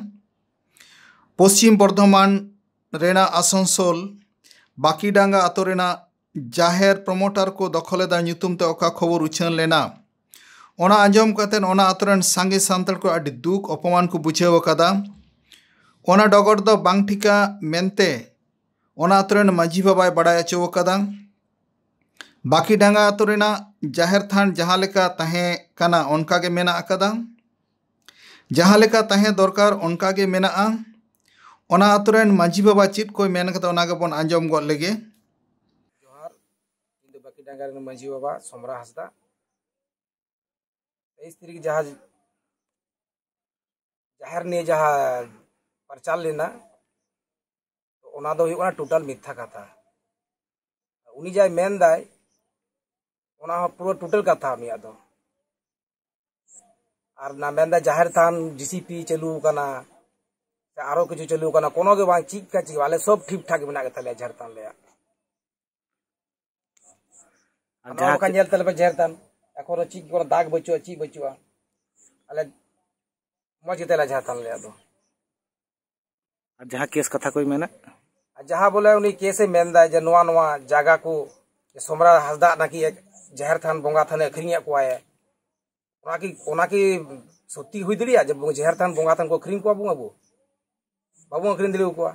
ᱯᱚᱥᱪᱤᱢ ᱵᱚᱨᱫᱷᱚᱢᱟᱱ ᱨᱮᱱᱟᱜ ᱟᱥᱟᱱᱥᱳᱞ ᱵᱟᱠᱤᱰᱟᱸᱜᱟ ᱟᱛᱳ ᱨᱮᱱᱟᱜ ᱡᱟᱦᱮᱨ ᱯᱨᱚᱢᱳᱴᱟᱨ ᱠᱚ ᱫᱚᱠᱷᱚᱞ ᱮᱫᱟ ᱧᱩᱛᱩᱢ ᱛᱮ ᱚᱠᱟ ᱠᱷᱚᱵᱚᱨ ᱩᱪᱷᱟᱹᱱ ᱞᱮᱱᱟ᱾ ᱚᱱᱟ ᱟᱸᱡᱚᱢ ᱠᱟᱛᱮ ᱚᱱᱟ ᱟᱛᱳ ᱨᱮᱱ ᱥᱟᱸᱜᱮ ᱥᱟᱱᱛᱟᱲ ᱠᱚ ᱟᱹᱰᱤ ᱫᱩᱠ ᱚᱯᱚᱢᱟᱱ ᱠᱚ ᱵᱩᱡᱷᱟᱹᱣ ᱟᱠᱟᱫᱟ᱾ ᱚᱱᱟ ᱰᱚᱜᱚᱨ ᱫᱚ ᱵᱟᱝ ᱴᱷᱤᱠᱟ ᱢᱮᱱᱛᱮ ᱚᱱᱟ ᱟᱛᱳ ᱨᱮᱱ ᱢᱟᱹᱡᱷᱤ ᱵᱟᱵᱟᱭ ᱵᱟᱲᱟᱭ ᱦᱚᱪᱚ ᱟᱠᱟᱫᱟ᱾ ᱵᱟᱠᱤᱰᱟᱸᱜᱟ ᱟᱛᱳ ᱨᱮᱱᱟᱜ ᱡᱟᱦᱮᱨ ᱛᱷᱟᱱ ᱡᱟᱦᱟᱸ ᱞᱮᱠᱟ ᱛᱟᱦᱮᱸ ᱠᱟᱱᱟ, ᱚᱱᱠᱟ ᱜᱮ ᱢᱮᱱᱟᱜ ᱟᱠᱟᱫᱟ᱾ ᱡᱟᱦᱟᱸ ᱞᱮᱠᱟ ᱛᱟᱦᱮᱸ ᱫᱚᱨᱠᱟᱨ, ᱚᱱᱠᱟ ᱜᱮ ᱢᱮᱱᱟᱜᱼᱟ᱾ ᱚᱱᱟ ᱟᱛᱳ ᱨᱮᱱ ᱢᱟᱹᱡᱷᱤ ᱵᱟᱵᱟ ᱪᱮᱫ ᱠᱚᱭ ᱢᱮᱱ ᱠᱟᱫᱟ, ᱚᱱᱟ ᱜᱮᱵᱚᱱ ᱟᱸᱡᱚᱢ ᱜᱚᱫ ᱞᱮᱜᱮ᱾ ᱡᱚᱦᱟᱨ, ᱤᱧ ᱫᱚ ᱵᱟᱹᱠᱤ ᱰᱟᱝᱜᱟ ᱨᱮᱱ ᱢᱟᱹᱡᱷᱤ ᱵᱟᱵᱟ ᱥᱚᱢᱨᱟ ᱦᱟᱸᱥᱫᱟ ᱛᱮᱭᱤᱥ ᱛᱟᱹᱨᱤᱠᱷ ᱡᱟᱦᱟᱸ ᱡᱟᱦᱮᱨ ᱱᱤᱭᱮ ᱡᱟᱦᱟᱸ ᱯᱨᱚᱪᱟᱨ ᱞᱮᱱᱟ, ᱛᱚ ᱚᱱᱟ ᱫᱚ ᱦᱩᱭᱩᱜ ᱠᱟᱱᱟ ᱴᱳᱴᱟᱞ ᱢᱤᱛᱷᱭᱟ ᱠᱟᱛᱷᱟ᱾ ᱩᱱᱤ ᱡᱟᱭ ᱢᱮᱱᱫᱟᱭ, ᱚᱱᱟ ᱦᱚᱸ ᱯᱩᱨᱟᱹ ᱴᱳᱴᱟᱞ ᱠᱟᱛᱷᱟ ᱩᱱᱤᱭᱟᱜ ᱫᱚ᱾ ᱟᱨ ᱚᱱᱟ ᱢᱮᱱᱫᱟ ᱡᱟᱦᱮᱨ ᱛᱷᱟᱱ ᱡᱤ ᱥᱤ ᱯᱤ ᱪᱟᱹᱞᱩ ᱟᱠᱟᱱᱟ, ᱥᱮ ᱟᱨᱚ ᱠᱤᱪᱷᱩ ᱪᱟᱹᱞᱩ ᱟᱠᱟᱱᱟ, ᱠᱳᱱᱳ ᱜᱮ ᱵᱟᱝ, ᱪᱮᱫ ᱠᱟ ᱪᱮᱫ ᱟᱞᱮ ᱥᱚᱵ ᱴᱷᱤᱠ ᱴᱷᱟᱠ ᱢᱮᱱᱟᱜ ᱜᱮᱛᱟᱞᱮᱭᱟ ᱡᱟᱦᱮᱨ ᱛᱷᱟᱱ ᱨᱮᱭᱟᱜ᱾ ᱟᱨ ᱱᱚᱣᱟ ᱡᱟᱦᱟᱸ ᱵᱟᱠᱷᱟᱱ ᱧᱮᱞ ᱛᱟᱞᱮ ᱯᱮ ᱡᱟᱦᱮᱨ ᱛᱷᱟᱱ, ᱮᱠᱷᱚᱱᱳ ᱪᱮᱫ ᱠᱳᱱᱳ ᱫᱟᱜᱽ ᱵᱟᱹᱪᱩᱜᱼᱟ, ᱪᱮᱫ ᱵᱟᱹᱪᱩᱜᱼᱟ, ᱟᱞᱮ ᱢᱚᱡᱽ ᱜᱮᱛᱟᱞᱮ ᱡᱟᱦᱮᱨ ᱛᱷᱟᱱ ᱟᱞᱮᱭᱟᱜ ᱫᱚ᱾ ᱟᱨ ᱡᱟᱦᱟᱸ ᱠᱮᱥ ᱠᱟᱛᱷᱟ ᱠᱚᱭ ᱢᱮᱱᱟ, ᱟᱨ ᱡᱟᱦᱟᱸ ᱵᱚᱞᱮ ᱩᱱᱤ ᱠᱮᱥ ᱮ ᱢᱮᱱᱫᱟ ᱡᱮ ᱱᱚᱣᱟ ᱱᱚᱣᱟ ᱡᱟᱭᱜᱟ ᱠᱚ ᱥᱚᱢᱨᱟ ᱦᱟᱸᱥᱫᱟᱜ ᱱᱟᱠᱤ ᱡᱟᱦᱮᱨ ᱛᱷᱟᱱ ᱵᱚᱸᱜᱟ ᱛᱷᱟᱱᱮ ᱟᱹᱠᱷᱨᱤᱧᱮᱫ ᱠᱚᱣᱟᱭ, ᱚᱱᱟ ᱠᱤ ᱚᱱᱟ ᱠᱤ ᱥᱚᱛᱭᱤ ᱦᱩᱭ ᱫᱟᱲᱮᱭᱟᱜᱼᱟ ᱡᱮ ᱡᱟᱦᱮᱨ ᱛᱷᱟᱱ ᱵᱚᱸᱜᱟ ᱛᱷᱟᱱ ᱠᱚ ᱟᱹᱠᱷᱨᱤᱧ ᱠᱚᱣᱟ ᱵᱚᱱ ᱟᱵᱚ? ᱵᱟᱵᱚᱱ ᱟᱹᱠᱷᱨᱤᱧ ᱫᱟᱲᱮ ᱟᱠᱚᱣᱟ᱾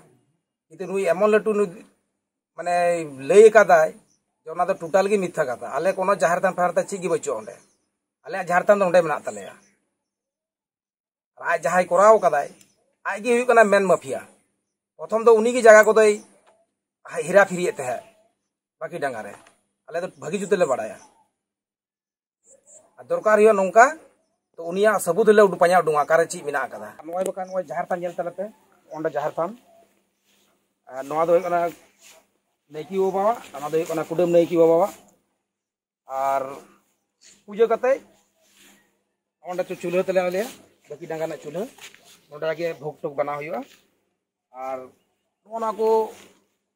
ᱠᱤᱱᱛᱩ ᱱᱩᱭ ᱮᱢᱚᱱ ᱞᱟᱹᱴᱩ ᱱᱩᱭ ᱢᱟᱱᱮ ᱞᱟᱹᱭ ᱟᱠᱟᱫᱟᱭ ᱡᱮ ᱚᱱᱟ ᱫᱚ ᱴᱳᱴᱟᱞ ᱜᱮ ᱢᱤᱛᱷᱭᱟ ᱠᱟᱛᱷᱟ, ᱟᱞᱮ ᱠᱳᱱᱳ ᱡᱟᱦᱮᱨ ᱛᱷᱟᱱ ᱯᱷᱟᱱ ᱛᱷᱟᱱ ᱪᱮᱫ ᱜᱮ ᱵᱟᱹᱪᱩᱜᱼᱟ ᱚᱸᱰᱮ, ᱟᱞᱮᱭᱟᱜ ᱡᱟᱦᱮᱨ ᱛᱷᱟᱱ ᱫᱚ ᱚᱸᱰᱮ ᱢᱮᱱᱟᱜ ᱛᱟᱞᱮᱭᱟ᱾ ᱟᱨ ᱟᱡ ᱡᱟᱦᱟᱸᱭ ᱠᱚᱨᱟᱣ ᱠᱟᱫᱟᱭ, ᱟᱡ ᱜᱮ ᱦᱩᱭᱩᱜ ᱠᱟᱱᱟ ᱢᱮᱱ ᱢᱟᱯᱷᱤᱭᱟ᱾ ᱯᱨᱚᱛᱷᱚᱢ ᱫᱚ ᱩᱱᱤ ᱜᱮ ᱡᱟᱭᱜᱟ ᱠᱚᱫᱚᱭ ᱦᱮᱨᱟ ᱯᱷᱮᱨᱤᱭᱮᱫ ᱛᱟᱦᱮᱸᱫ ᱵᱟᱹᱠᱤ ᱰᱟᱸᱜᱟ ᱨᱮ᱾ ᱟᱞᱮ ᱫᱚ ᱵᱷᱟᱹᱜᱤ ᱡᱩᱛ ᱞᱮ ᱵᱟᱲᱟᱭᱟ᱾ ᱟᱨ ᱫᱚᱨᱠᱟᱨ ᱦᱩᱭᱩᱜᱼᱟ ᱱᱚᱝᱠᱟ, ᱛᱚ ᱩᱱᱤᱭᱟᱜ ᱥᱟᱹᱵᱩᱛ ᱞᱮ ᱩᱰᱩ-, ᱯᱟᱸᱡᱟ ᱩᱰᱩᱝᱟ ᱚᱠᱟᱨᱮ ᱪᱮᱫ ᱢᱮᱱᱟᱜ ᱟᱠᱟᱫᱟ᱾ ᱱᱚᱜᱼᱚᱭ ᱵᱟᱠᱷᱟᱱ ᱱᱚᱜᱼᱚᱭ ᱡᱟᱦᱮᱨ ᱛᱷᱟᱱ ᱧᱮᱞ ᱛᱟᱞᱮ ᱯᱮ, ᱚᱸᱰᱮ ᱡᱟᱦᱮᱨ ᱛᱷᱟᱱ᱾ ᱟᱨ ᱱᱚᱣᱟ ᱫᱚ ᱦᱩᱭᱩᱜ ᱠᱟᱱᱟ ᱱᱟᱭᱠᱮ ᱵᱟᱵᱟᱣᱟᱜ, ᱚᱱᱟ ᱫᱚ ᱦᱩᱭᱩᱜ ᱠᱟᱱᱟ ᱠᱩᱰᱟᱹᱢ ᱱᱟᱭᱠᱮ ᱵᱟᱵᱟᱣᱟᱜ᱾ ᱟᱨ ᱯᱩᱡᱟᱹ ᱠᱟᱛᱮ ᱚᱸᱰᱮ ᱪᱚ ᱪᱩᱞᱦᱟᱹ ᱛᱟᱞᱮ ᱟᱞᱮᱭᱟ, ᱵᱟᱹᱠᱤ ᱰᱟᱸᱜᱟ ᱨᱮᱱᱟᱜ ᱪᱩᱞᱦᱟᱹ, ᱱᱚᱸᱰᱮ ᱜᱮ ᱵᱷᱳᱜᱽ ᱴᱳᱜᱽ ᱵᱮᱱᱟᱣ ᱦᱩᱭᱩᱜᱼᱟ᱾ ᱟᱨ ᱱᱚᱜᱼᱚ ᱱᱚᱣᱟ ᱠᱚ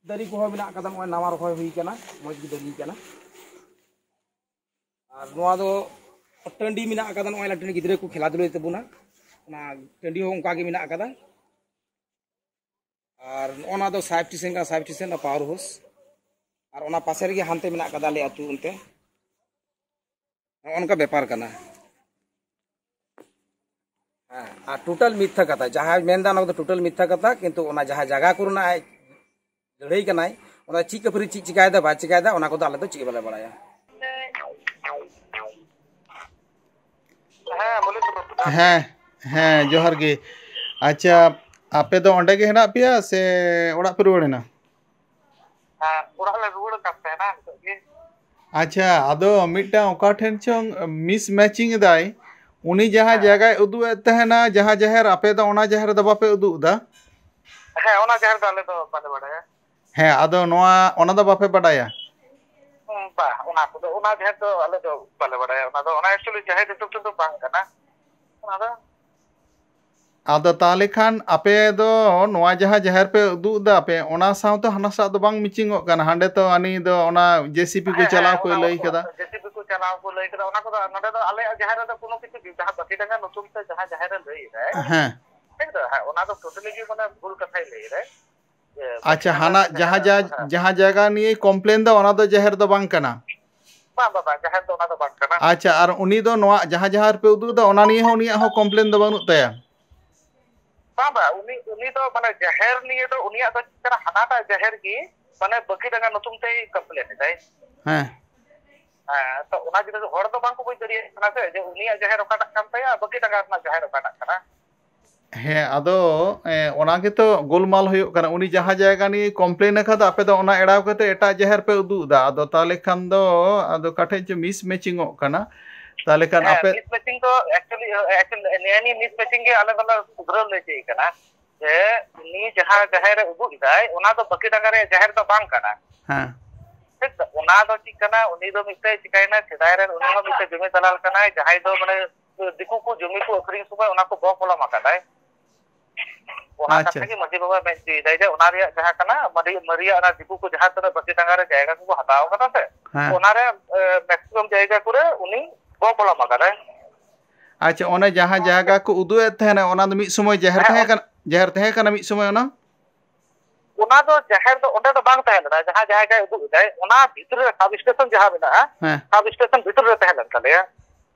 ᱫᱟᱨᱮ ᱠᱚᱦᱚᱸ ᱢᱮᱱᱟᱜ ᱟᱠᱟᱫᱟ, ᱱᱚᱜᱼᱚᱭ ᱱᱟᱣᱟ ᱨᱚᱦᱚᱭ ᱦᱩᱭ ᱠᱟᱱᱟ, ᱢᱚᱡᱽ ᱜᱮ ᱫᱟᱨᱮ ᱠᱟᱱᱟ᱾ ᱟᱨ ᱱᱚᱣᱟ ᱫᱚ ᱴᱟᱺᱰᱤ ᱢᱮᱱᱟᱜ ᱟᱠᱟᱫᱟ, ᱱᱚᱜᱼᱚᱭ ᱞᱟᱹᱴᱩ ᱜᱤᱫᱽᱨᱟᱹ ᱠᱚ ᱠᱷᱮᱞᱟ ᱫᱷᱩᱞᱟᱹᱭ ᱛᱟᱵᱚᱱᱟ, ᱚᱱᱟ ᱴᱟᱺᱰᱤ ᱦᱚᱸ ᱚᱱᱠᱟ ᱜᱮ ᱢᱮᱱᱟᱜ ᱟᱠᱟᱫᱟ᱾ ᱟᱨ ᱱᱚᱜᱼᱚ ᱱᱚᱣᱟ ᱫᱚ ᱥᱟᱵ ᱥᱴᱮᱥᱚᱱ ᱠᱟᱱᱟ, ᱥᱟᱵ ᱥᱴᱮᱥᱚᱱ ᱟᱨ ᱯᱟᱣᱟᱨ ᱦᱟᱣᱩᱥ᱾ ᱟᱨ ᱚᱱᱟ ᱯᱟᱥᱮ ᱨᱮᱜᱮ ᱦᱟᱱᱛᱮ ᱢᱮᱱᱟᱜ ᱟᱠᱟᱫᱟ ᱟᱞᱮ ᱟᱹᱛᱩ ᱚᱱᱛᱮ᱾ ᱱᱚᱜᱼᱚ ᱱᱚᱝᱠᱟ ᱵᱮᱯᱟᱨ ᱠᱟᱱᱟ᱾ ᱦᱮᱸ, ᱟᱨ ᱴᱳᱴᱟᱞ ᱢᱤᱛᱷᱭᱟ ᱠᱟᱛᱷᱟ, ᱡᱟᱦᱟᱸᱭ ᱢᱮᱱᱫᱟ ᱚᱱᱟ ᱠᱚᱫᱚ ᱴᱳᱴᱟᱞ ᱢᱤᱛᱷᱭᱟ ᱠᱟᱛᱷᱟ, ᱠᱤᱱᱛᱩ ᱚᱱᱟ ᱡᱟᱦᱟᱸ ᱡᱟᱭᱜᱟ ᱠᱚᱨᱮᱱᱟᱜ ᱟᱡ ᱞᱟᱹᱲᱦᱟᱹᱭ ᱠᱟᱱᱟᱭ, ᱚᱱᱟ ᱪᱮᱫ ᱠᱷᱟᱹᱯᱟᱹᱨᱤ ᱪᱮᱫ ᱪᱤᱠᱟᱭᱮᱫᱟ ᱵᱟᱭ ᱪᱤᱠᱟᱭᱮᱫᱟ, ᱚᱱᱟ ᱠᱚᱫᱚ ᱟᱞᱮ ᱫᱚ ᱪᱮᱫ ᱦᱚᱸ ᱵᱟᱞᱮ ᱵᱟᱲᱟᱭᱟ᱾ ᱦᱮᱸ, ᱦᱮᱸ, ᱡᱚᱦᱟᱨ ᱜᱮ᱾ ᱟᱪᱪᱷᱟ, ᱟᱯᱮ ᱫᱚ ᱚᱸᱰᱮ ᱜᱮ ᱦᱮᱱᱟᱜ ᱯᱮᱭᱟ ᱥᱮ ᱚᱲᱟᱜ ᱯᱮ ᱨᱩᱣᱟᱹᱲ ᱮᱱᱟ? ᱦᱮᱸ, ᱚᱲᱟᱜ ᱞᱮ ᱨᱩᱣᱟᱹᱲ ᱟᱠᱟᱱ ᱛᱟᱦᱮᱱᱟ ᱱᱤᱛᱚᱜ ᱜᱮ᱾ ᱟᱪᱪᱷᱟ, ᱟᱫᱚ ᱢᱤᱫᱴᱟᱝ ᱚᱠᱟ ᱴᱷᱮᱱ ᱪᱚᱝ ᱢᱤᱥ ᱢᱮᱪᱤᱝ ᱮᱫᱟᱭ, ᱩᱱᱤ ᱡᱟᱦᱟᱸ ᱦᱮᱸ᱾ ᱡᱟᱭᱜᱟᱭ ᱩᱫᱩᱜ ᱮᱫ ᱛᱟᱦᱮᱱᱟ, ᱡᱟᱦᱟᱸ ᱡᱟᱦᱮᱨ, ᱟᱯᱮ ᱫᱚ ᱚᱱᱟ ᱡᱟᱦᱮᱨ ᱫᱚ ᱵᱟᱯᱮ ᱩᱫᱩᱜ ᱮᱫᱟ? ᱦᱮᱸ, ᱚᱱᱟ ᱡᱟᱦᱮᱨ ᱫᱚ ᱟᱞᱮ ᱫᱚ ᱵᱟᱞᱮ ᱵᱟᱲᱟᱭᱟ᱾ ᱦᱮᱸ, ᱟᱫᱚ ᱱᱚᱣᱟ, ᱚᱱᱟ ᱫᱚ ᱵᱟᱯᱮ ᱵᱟᱰᱟᱭᱟ? ᱦᱩᱸ, ᱵᱟ, ᱚᱱᱟ ᱠᱚᱫᱚ, ᱚᱱᱟ ᱡᱟᱦᱮᱨ ᱫᱚ ᱟᱞᱮ ᱫᱚ ᱵᱟᱞᱮ ᱵᱟᱲᱟᱭᱟ᱾ ᱚᱱᱟ ᱫᱚ, ᱚᱱᱟ actually ᱡᱟᱦᱮᱨ ᱦᱤᱥᱟᱹᱵ ᱛᱮᱫᱚ ᱵᱟᱝ ᱠᱟᱱᱟ᱾ ᱚᱱᱟ ᱫᱚ ᱟᱫᱚ ᱛᱟᱦᱚᱞᱮ ᱠᱷᱟᱱ ᱟᱯᱮ ᱫᱚ ᱱᱚᱣᱟ ᱡᱟᱦᱟᱸ ᱡᱟᱦᱮᱨ ᱯᱮ ᱩᱫᱩᱜ ᱮᱫᱟ ᱯᱮ, ᱚᱱᱟ ᱥᱟᱶᱛᱮ ᱦᱟᱱᱟᱥᱟᱜ ᱫᱚ ᱵᱟᱝ ᱢᱮᱪᱤᱝᱚᱜ ᱠᱟᱱᱟ? ᱦᱟᱸᱰᱮ ᱛᱚ ᱟᱹᱱᱤ ᱫᱚ ᱚᱱᱟ ᱡᱮ ᱥᱤ ᱵᱤ ᱠᱚ ᱦᱮᱸ, ᱦᱮᱸ, ᱪᱟᱞᱟᱣ ᱦᱮᱸ, ᱠᱚ ᱚᱱᱟ, ᱞᱟᱹᱭ ᱚᱱᱟ, ᱠᱟᱫᱟ᱾ ᱡᱮ ᱥᱤ ᱵᱤ ᱠᱚ ᱪᱟᱞᱟᱣ ᱠᱚ ᱞᱟᱹᱭ ᱠᱟᱫᱟ, ᱚᱱᱟ ᱠᱚᱫᱚ ᱱᱚᱰᱮ ᱫᱚ ᱟᱞᱮᱭᱟᱜ ᱡᱟᱦᱮᱨ ᱨᱮᱫᱚ ᱠᱳᱱᱳ ᱠᱤᱪᱷᱩ ᱜᱮ, ᱡᱟᱦᱟᱸ ᱵᱟᱹᱠᱤ ᱰᱟᱸᱜᱟ ᱧᱩᱛᱩᱢ ᱛᱮ ᱡᱟᱦᱟᱸ ᱡᱟᱦᱮᱨ ᱮ ᱞᱟᱹᱭ ᱮᱫᱟᱭ, ᱦᱮᱸ᱾ ᱴᱷᱤᱠ ᱫᱚ, ᱦᱮᱸ, ᱚᱱᱟ ᱫᱚ totally ᱜᱮ ᱢᱟᱱᱮ ᱵᱷᱩᱞ ᱠᱟᱛᱷᱟᱭ ᱞᱟᱹᱭ ᱮᱫᱟᱭ᱾ ᱡᱮ ᱟᱪᱪᱷᱟ, ᱵᱟᱹᱠᱤ ᱦᱟᱱᱟ ᱰᱟᱸᱜᱟ ᱡᱟᱦᱟᱸ ᱡᱟᱦᱮᱨ ᱡᱟ-, ᱫᱚ, ᱦᱮᱸ᱾ ᱡᱟᱦᱟᱸ ᱡᱟᱭᱜᱟ ᱱᱤᱭᱮ complain ᱫᱚ, ᱚᱱᱟ ᱫᱚ ᱡᱟᱦᱮᱨ ᱫᱚ ᱵᱟᱝ ᱠᱟᱱᱟ? ᱵᱟᱝ, ᱵᱟᱝ, ᱵᱟᱝ, ᱡᱟᱦᱮᱨ ᱫᱚ ᱚᱱᱟ ᱫᱚ ᱵᱟᱝ ᱠᱟᱱᱟ᱾ ᱟᱪᱪᱷᱟ, ᱟᱨ ᱩᱱᱤ ᱫᱚ ᱱᱚᱣᱟ ᱡᱟᱦᱟᱸ ᱡᱟᱦᱮᱨ ᱯᱮ ᱩᱫᱩᱜ ᱮᱫᱟ, ᱚᱱᱟ ᱱᱤᱭᱮ ᱦᱚᱸ ᱩᱱᱤᱭᱟᱜ ᱦᱚᱸ complain ᱫᱚ ᱵᱟᱹᱱᱩᱜ ᱛᱟᱭᱟ? ᱵᱟᱝ, ᱵᱟᱝ, ᱩᱱᱤ, ᱩᱱᱤ ᱫᱚ ᱢᱟᱱᱮ ᱡᱟᱦᱮᱨ ᱱᱤᱭᱮ ᱫᱚ ᱩᱱᱤᱭᱟᱜ ᱫᱚ ᱪᱮᱫ ᱠᱟᱱᱟ, ᱦᱟᱱᱟᱴᱟᱜ ᱡᱟᱦᱮᱨ ᱜᱮ ᱢᱟᱱᱮ ᱵᱟᱹᱠᱤ ᱰᱟᱸᱜᱟ ᱧᱩᱛᱩᱢ ᱛᱮᱭ complain ᱮᱫᱟᱭ᱾ ᱦᱮᱸ᱾ ᱦᱮᱸ, ᱛᱚ ᱚᱱᱟ ᱡᱤᱱᱤᱥ ᱦᱚᱲ ᱫᱚ ᱵᱟᱝ ᱠᱚ ᱵᱩᱡᱽ ᱫᱟᱲᱮᱭᱟᱜ ᱠᱟᱱᱟ ᱥᱮ, ᱡᱮ ᱩᱱᱤᱭᱟᱜ ᱡᱟᱦᱮᱨ ᱚᱠᱟᱴᱟᱜ ᱠᱟᱱ ᱛᱟᱭᱟ, ᱵᱟᱹᱠᱤ ᱰᱟᱸᱜᱟ ᱨᱮᱱᱟᱜ ᱡᱟᱦᱮᱨ ᱚᱠᱟᱴᱟᱜ ᱠᱟᱱᱟ᱾ ᱦᱮᱸ, ᱟᱫᱚ, ᱮ, ᱚᱱᱟ ᱜᱮᱛᱚ ᱜᱳᱞᱢᱟᱞ ᱦᱩᱭᱩᱜ ᱠᱟᱱᱟ᱾ ᱩᱱᱤ ᱡᱟᱦᱟᱸ ᱡᱟᱭᱜᱟ ᱱᱤᱭᱮ complain ᱟᱠᱟᱫᱟ, ᱟᱯᱮ ᱫᱚ ᱚᱱᱟ ᱮᱲᱟᱣ ᱠᱟᱛᱮ ᱮᱴᱟᱜ ᱡᱟᱦᱮᱨ ᱯᱮ ᱩᱫᱩᱜ ᱮᱫᱟ᱾ ᱟᱫᱚ ᱛᱟᱦᱚᱞᱮ ᱠᱷᱟᱱ ᱫᱚ, ᱟᱫᱚ ᱚᱠᱟ ᱴᱷᱮᱡ ᱪᱚ ᱢᱤᱥ ᱢᱮᱪᱤᱝᱚᱜ ᱠᱟᱱᱟ᱾ ᱛᱟᱦᱚᱞᱮ ᱠᱷᱟᱱ ᱦᱮᱸ, ᱟᱯᱮ ᱢᱤᱥ ᱢᱮᱪᱤᱝ ᱫᱚ actually, actually, ᱱᱤᱭᱟᱹ ᱱᱤᱭᱟᱹ ᱢᱤᱥ ᱢᱮᱪᱤᱝ ᱜᱮ ᱟᱞᱮ ᱫᱚᱞᱮ ᱥᱩᱫᱷᱨᱟᱹᱣ ᱞᱮ ᱪᱮᱫ ᱠᱟᱱᱟ, ᱡᱮ ᱩᱱᱤ ᱡᱟᱦᱟᱸ ᱡᱟᱦᱮᱨ ᱮ ᱩᱫᱩᱜ ᱮᱫᱟᱭ, ᱚᱱᱟ ᱫᱚ ᱵᱟᱹᱠᱤ ᱰᱟᱸᱜᱟ ᱨᱮᱭᱟᱜ ᱡᱟᱦᱮᱨ ᱫᱚ ᱵᱟᱝ ᱠᱟᱱᱟ᱾ ᱦᱮᱸ᱾ ᱴᱷᱤᱠ ᱥᱮ? ᱚᱱᱟ ᱫᱚ ᱪᱮᱫ ᱠᱟᱱᱟ? ᱩᱱᱤ ᱫᱚ ᱢᱤᱫᱴᱮᱡ ᱪᱤᱠᱟᱹᱭᱮᱱᱟ, ᱥᱮᱫᱟᱭ ᱨᱮᱱ ᱩᱱᱤ ᱦᱚᱸ ᱢᱤᱫᱴᱮᱡ ᱡᱚᱢᱤ ᱫᱟᱞᱟᱞ ᱠᱟᱱᱟᱭ, ᱡᱟᱦᱟᱸᱭ ᱫᱚ ᱢᱟᱱᱮ ᱫᱤᱠᱩ ᱠᱚ ᱡᱚᱢᱤ ᱠᱚ ᱟᱹᱠᱷᱨᱤᱧ ᱥᱚᱢᱚᱭ ᱚᱱᱟ ᱠᱚ ᱵᱚ ᱯᱚᱞᱚᱢ ᱟᱠᱟᱫᱟᱭ᱾ ᱚᱱᱟ ᱟᱪᱪᱷᱟ᱾ ᱠᱟᱛᱷᱟ ᱜᱮ ᱢᱟᱹᱡᱷᱤ ᱵᱟᱵᱟ ᱢᱮᱱ ᱦᱚᱪᱚᱭᱮᱫᱟᱭ ᱡᱮ ᱚᱱᱟ ᱨᱮᱭᱟᱜ ᱡᱟᱦᱟᱸ ᱠᱟᱱᱟ, ᱢᱟᱨᱮ-, ᱢᱟᱨᱮᱭᱟᱜ ᱚᱱᱟ ᱫᱤᱠᱩ ᱠᱚ ᱡᱟᱦᱟᱸ ᱛᱤᱱᱟᱹᱜ ᱵᱟᱹᱠᱤ ᱰᱟᱸᱜᱟ ᱨᱮ ᱡᱟᱭᱜᱟ ᱠᱚᱠᱚ ᱦᱟᱛᱟᱣ ᱟᱠᱟᱫᱟ ᱥᱮ, ᱦᱮᱸ᱾ ᱚᱱᱟ ᱨᱮ, ᱮ, maximum ᱡᱟᱭᱜᱟ ᱠᱚᱨᱮ ᱩᱱᱤ ᱵᱚ ᱯᱚᱞᱚᱢ ᱟᱠᱟᱫᱟᱭ᱾ ᱟᱪᱪᱷᱟ, ᱚᱱᱮ ᱡᱟᱦᱟᱸ ᱡᱟᱭᱜᱟ ᱠᱚ ᱩᱫᱩᱜ ᱮᱫ ᱛᱟᱦᱮᱱᱟ, ᱚᱱᱟ ᱫᱚ ᱢᱤᱫ ᱥᱚᱢᱚᱭ ᱡᱟᱦᱮᱨ ᱦᱮᱸ, ᱛᱟᱦᱮᱸ ᱠᱟᱱᱟ, ᱡᱟᱦᱮᱨ ᱛᱟᱦᱮᱸ ᱠᱟᱱᱟ ᱢᱤᱫ ᱥᱚᱢᱚᱭ ᱚᱱᱟ? ᱚᱱᱟ ᱫᱚ ᱡᱟᱦᱮᱨ ᱫᱚ ᱚᱸᱰᱮ ᱫᱚ ᱵᱟᱝ ᱛᱟᱦᱮᱸ ᱞᱮᱱᱟ, ᱡᱟᱦᱟᱸ ᱡᱟᱭᱜᱟᱭ ᱩᱫᱩᱜ ᱮᱫᱟᱭ, ᱚᱱᱟ ᱵᱷᱤᱛᱨᱤ ᱨᱮ sub station ᱡᱟᱦᱟᱸ ᱢᱮᱱᱟᱜᱼᱟ, ᱦᱮᱸ᱾ Sub station ᱵᱷᱤᱛᱨᱤ ᱨᱮ ᱛᱟᱦᱮᱸ ᱞᱮᱱ ᱛᱟᱞᱮᱭᱟ᱾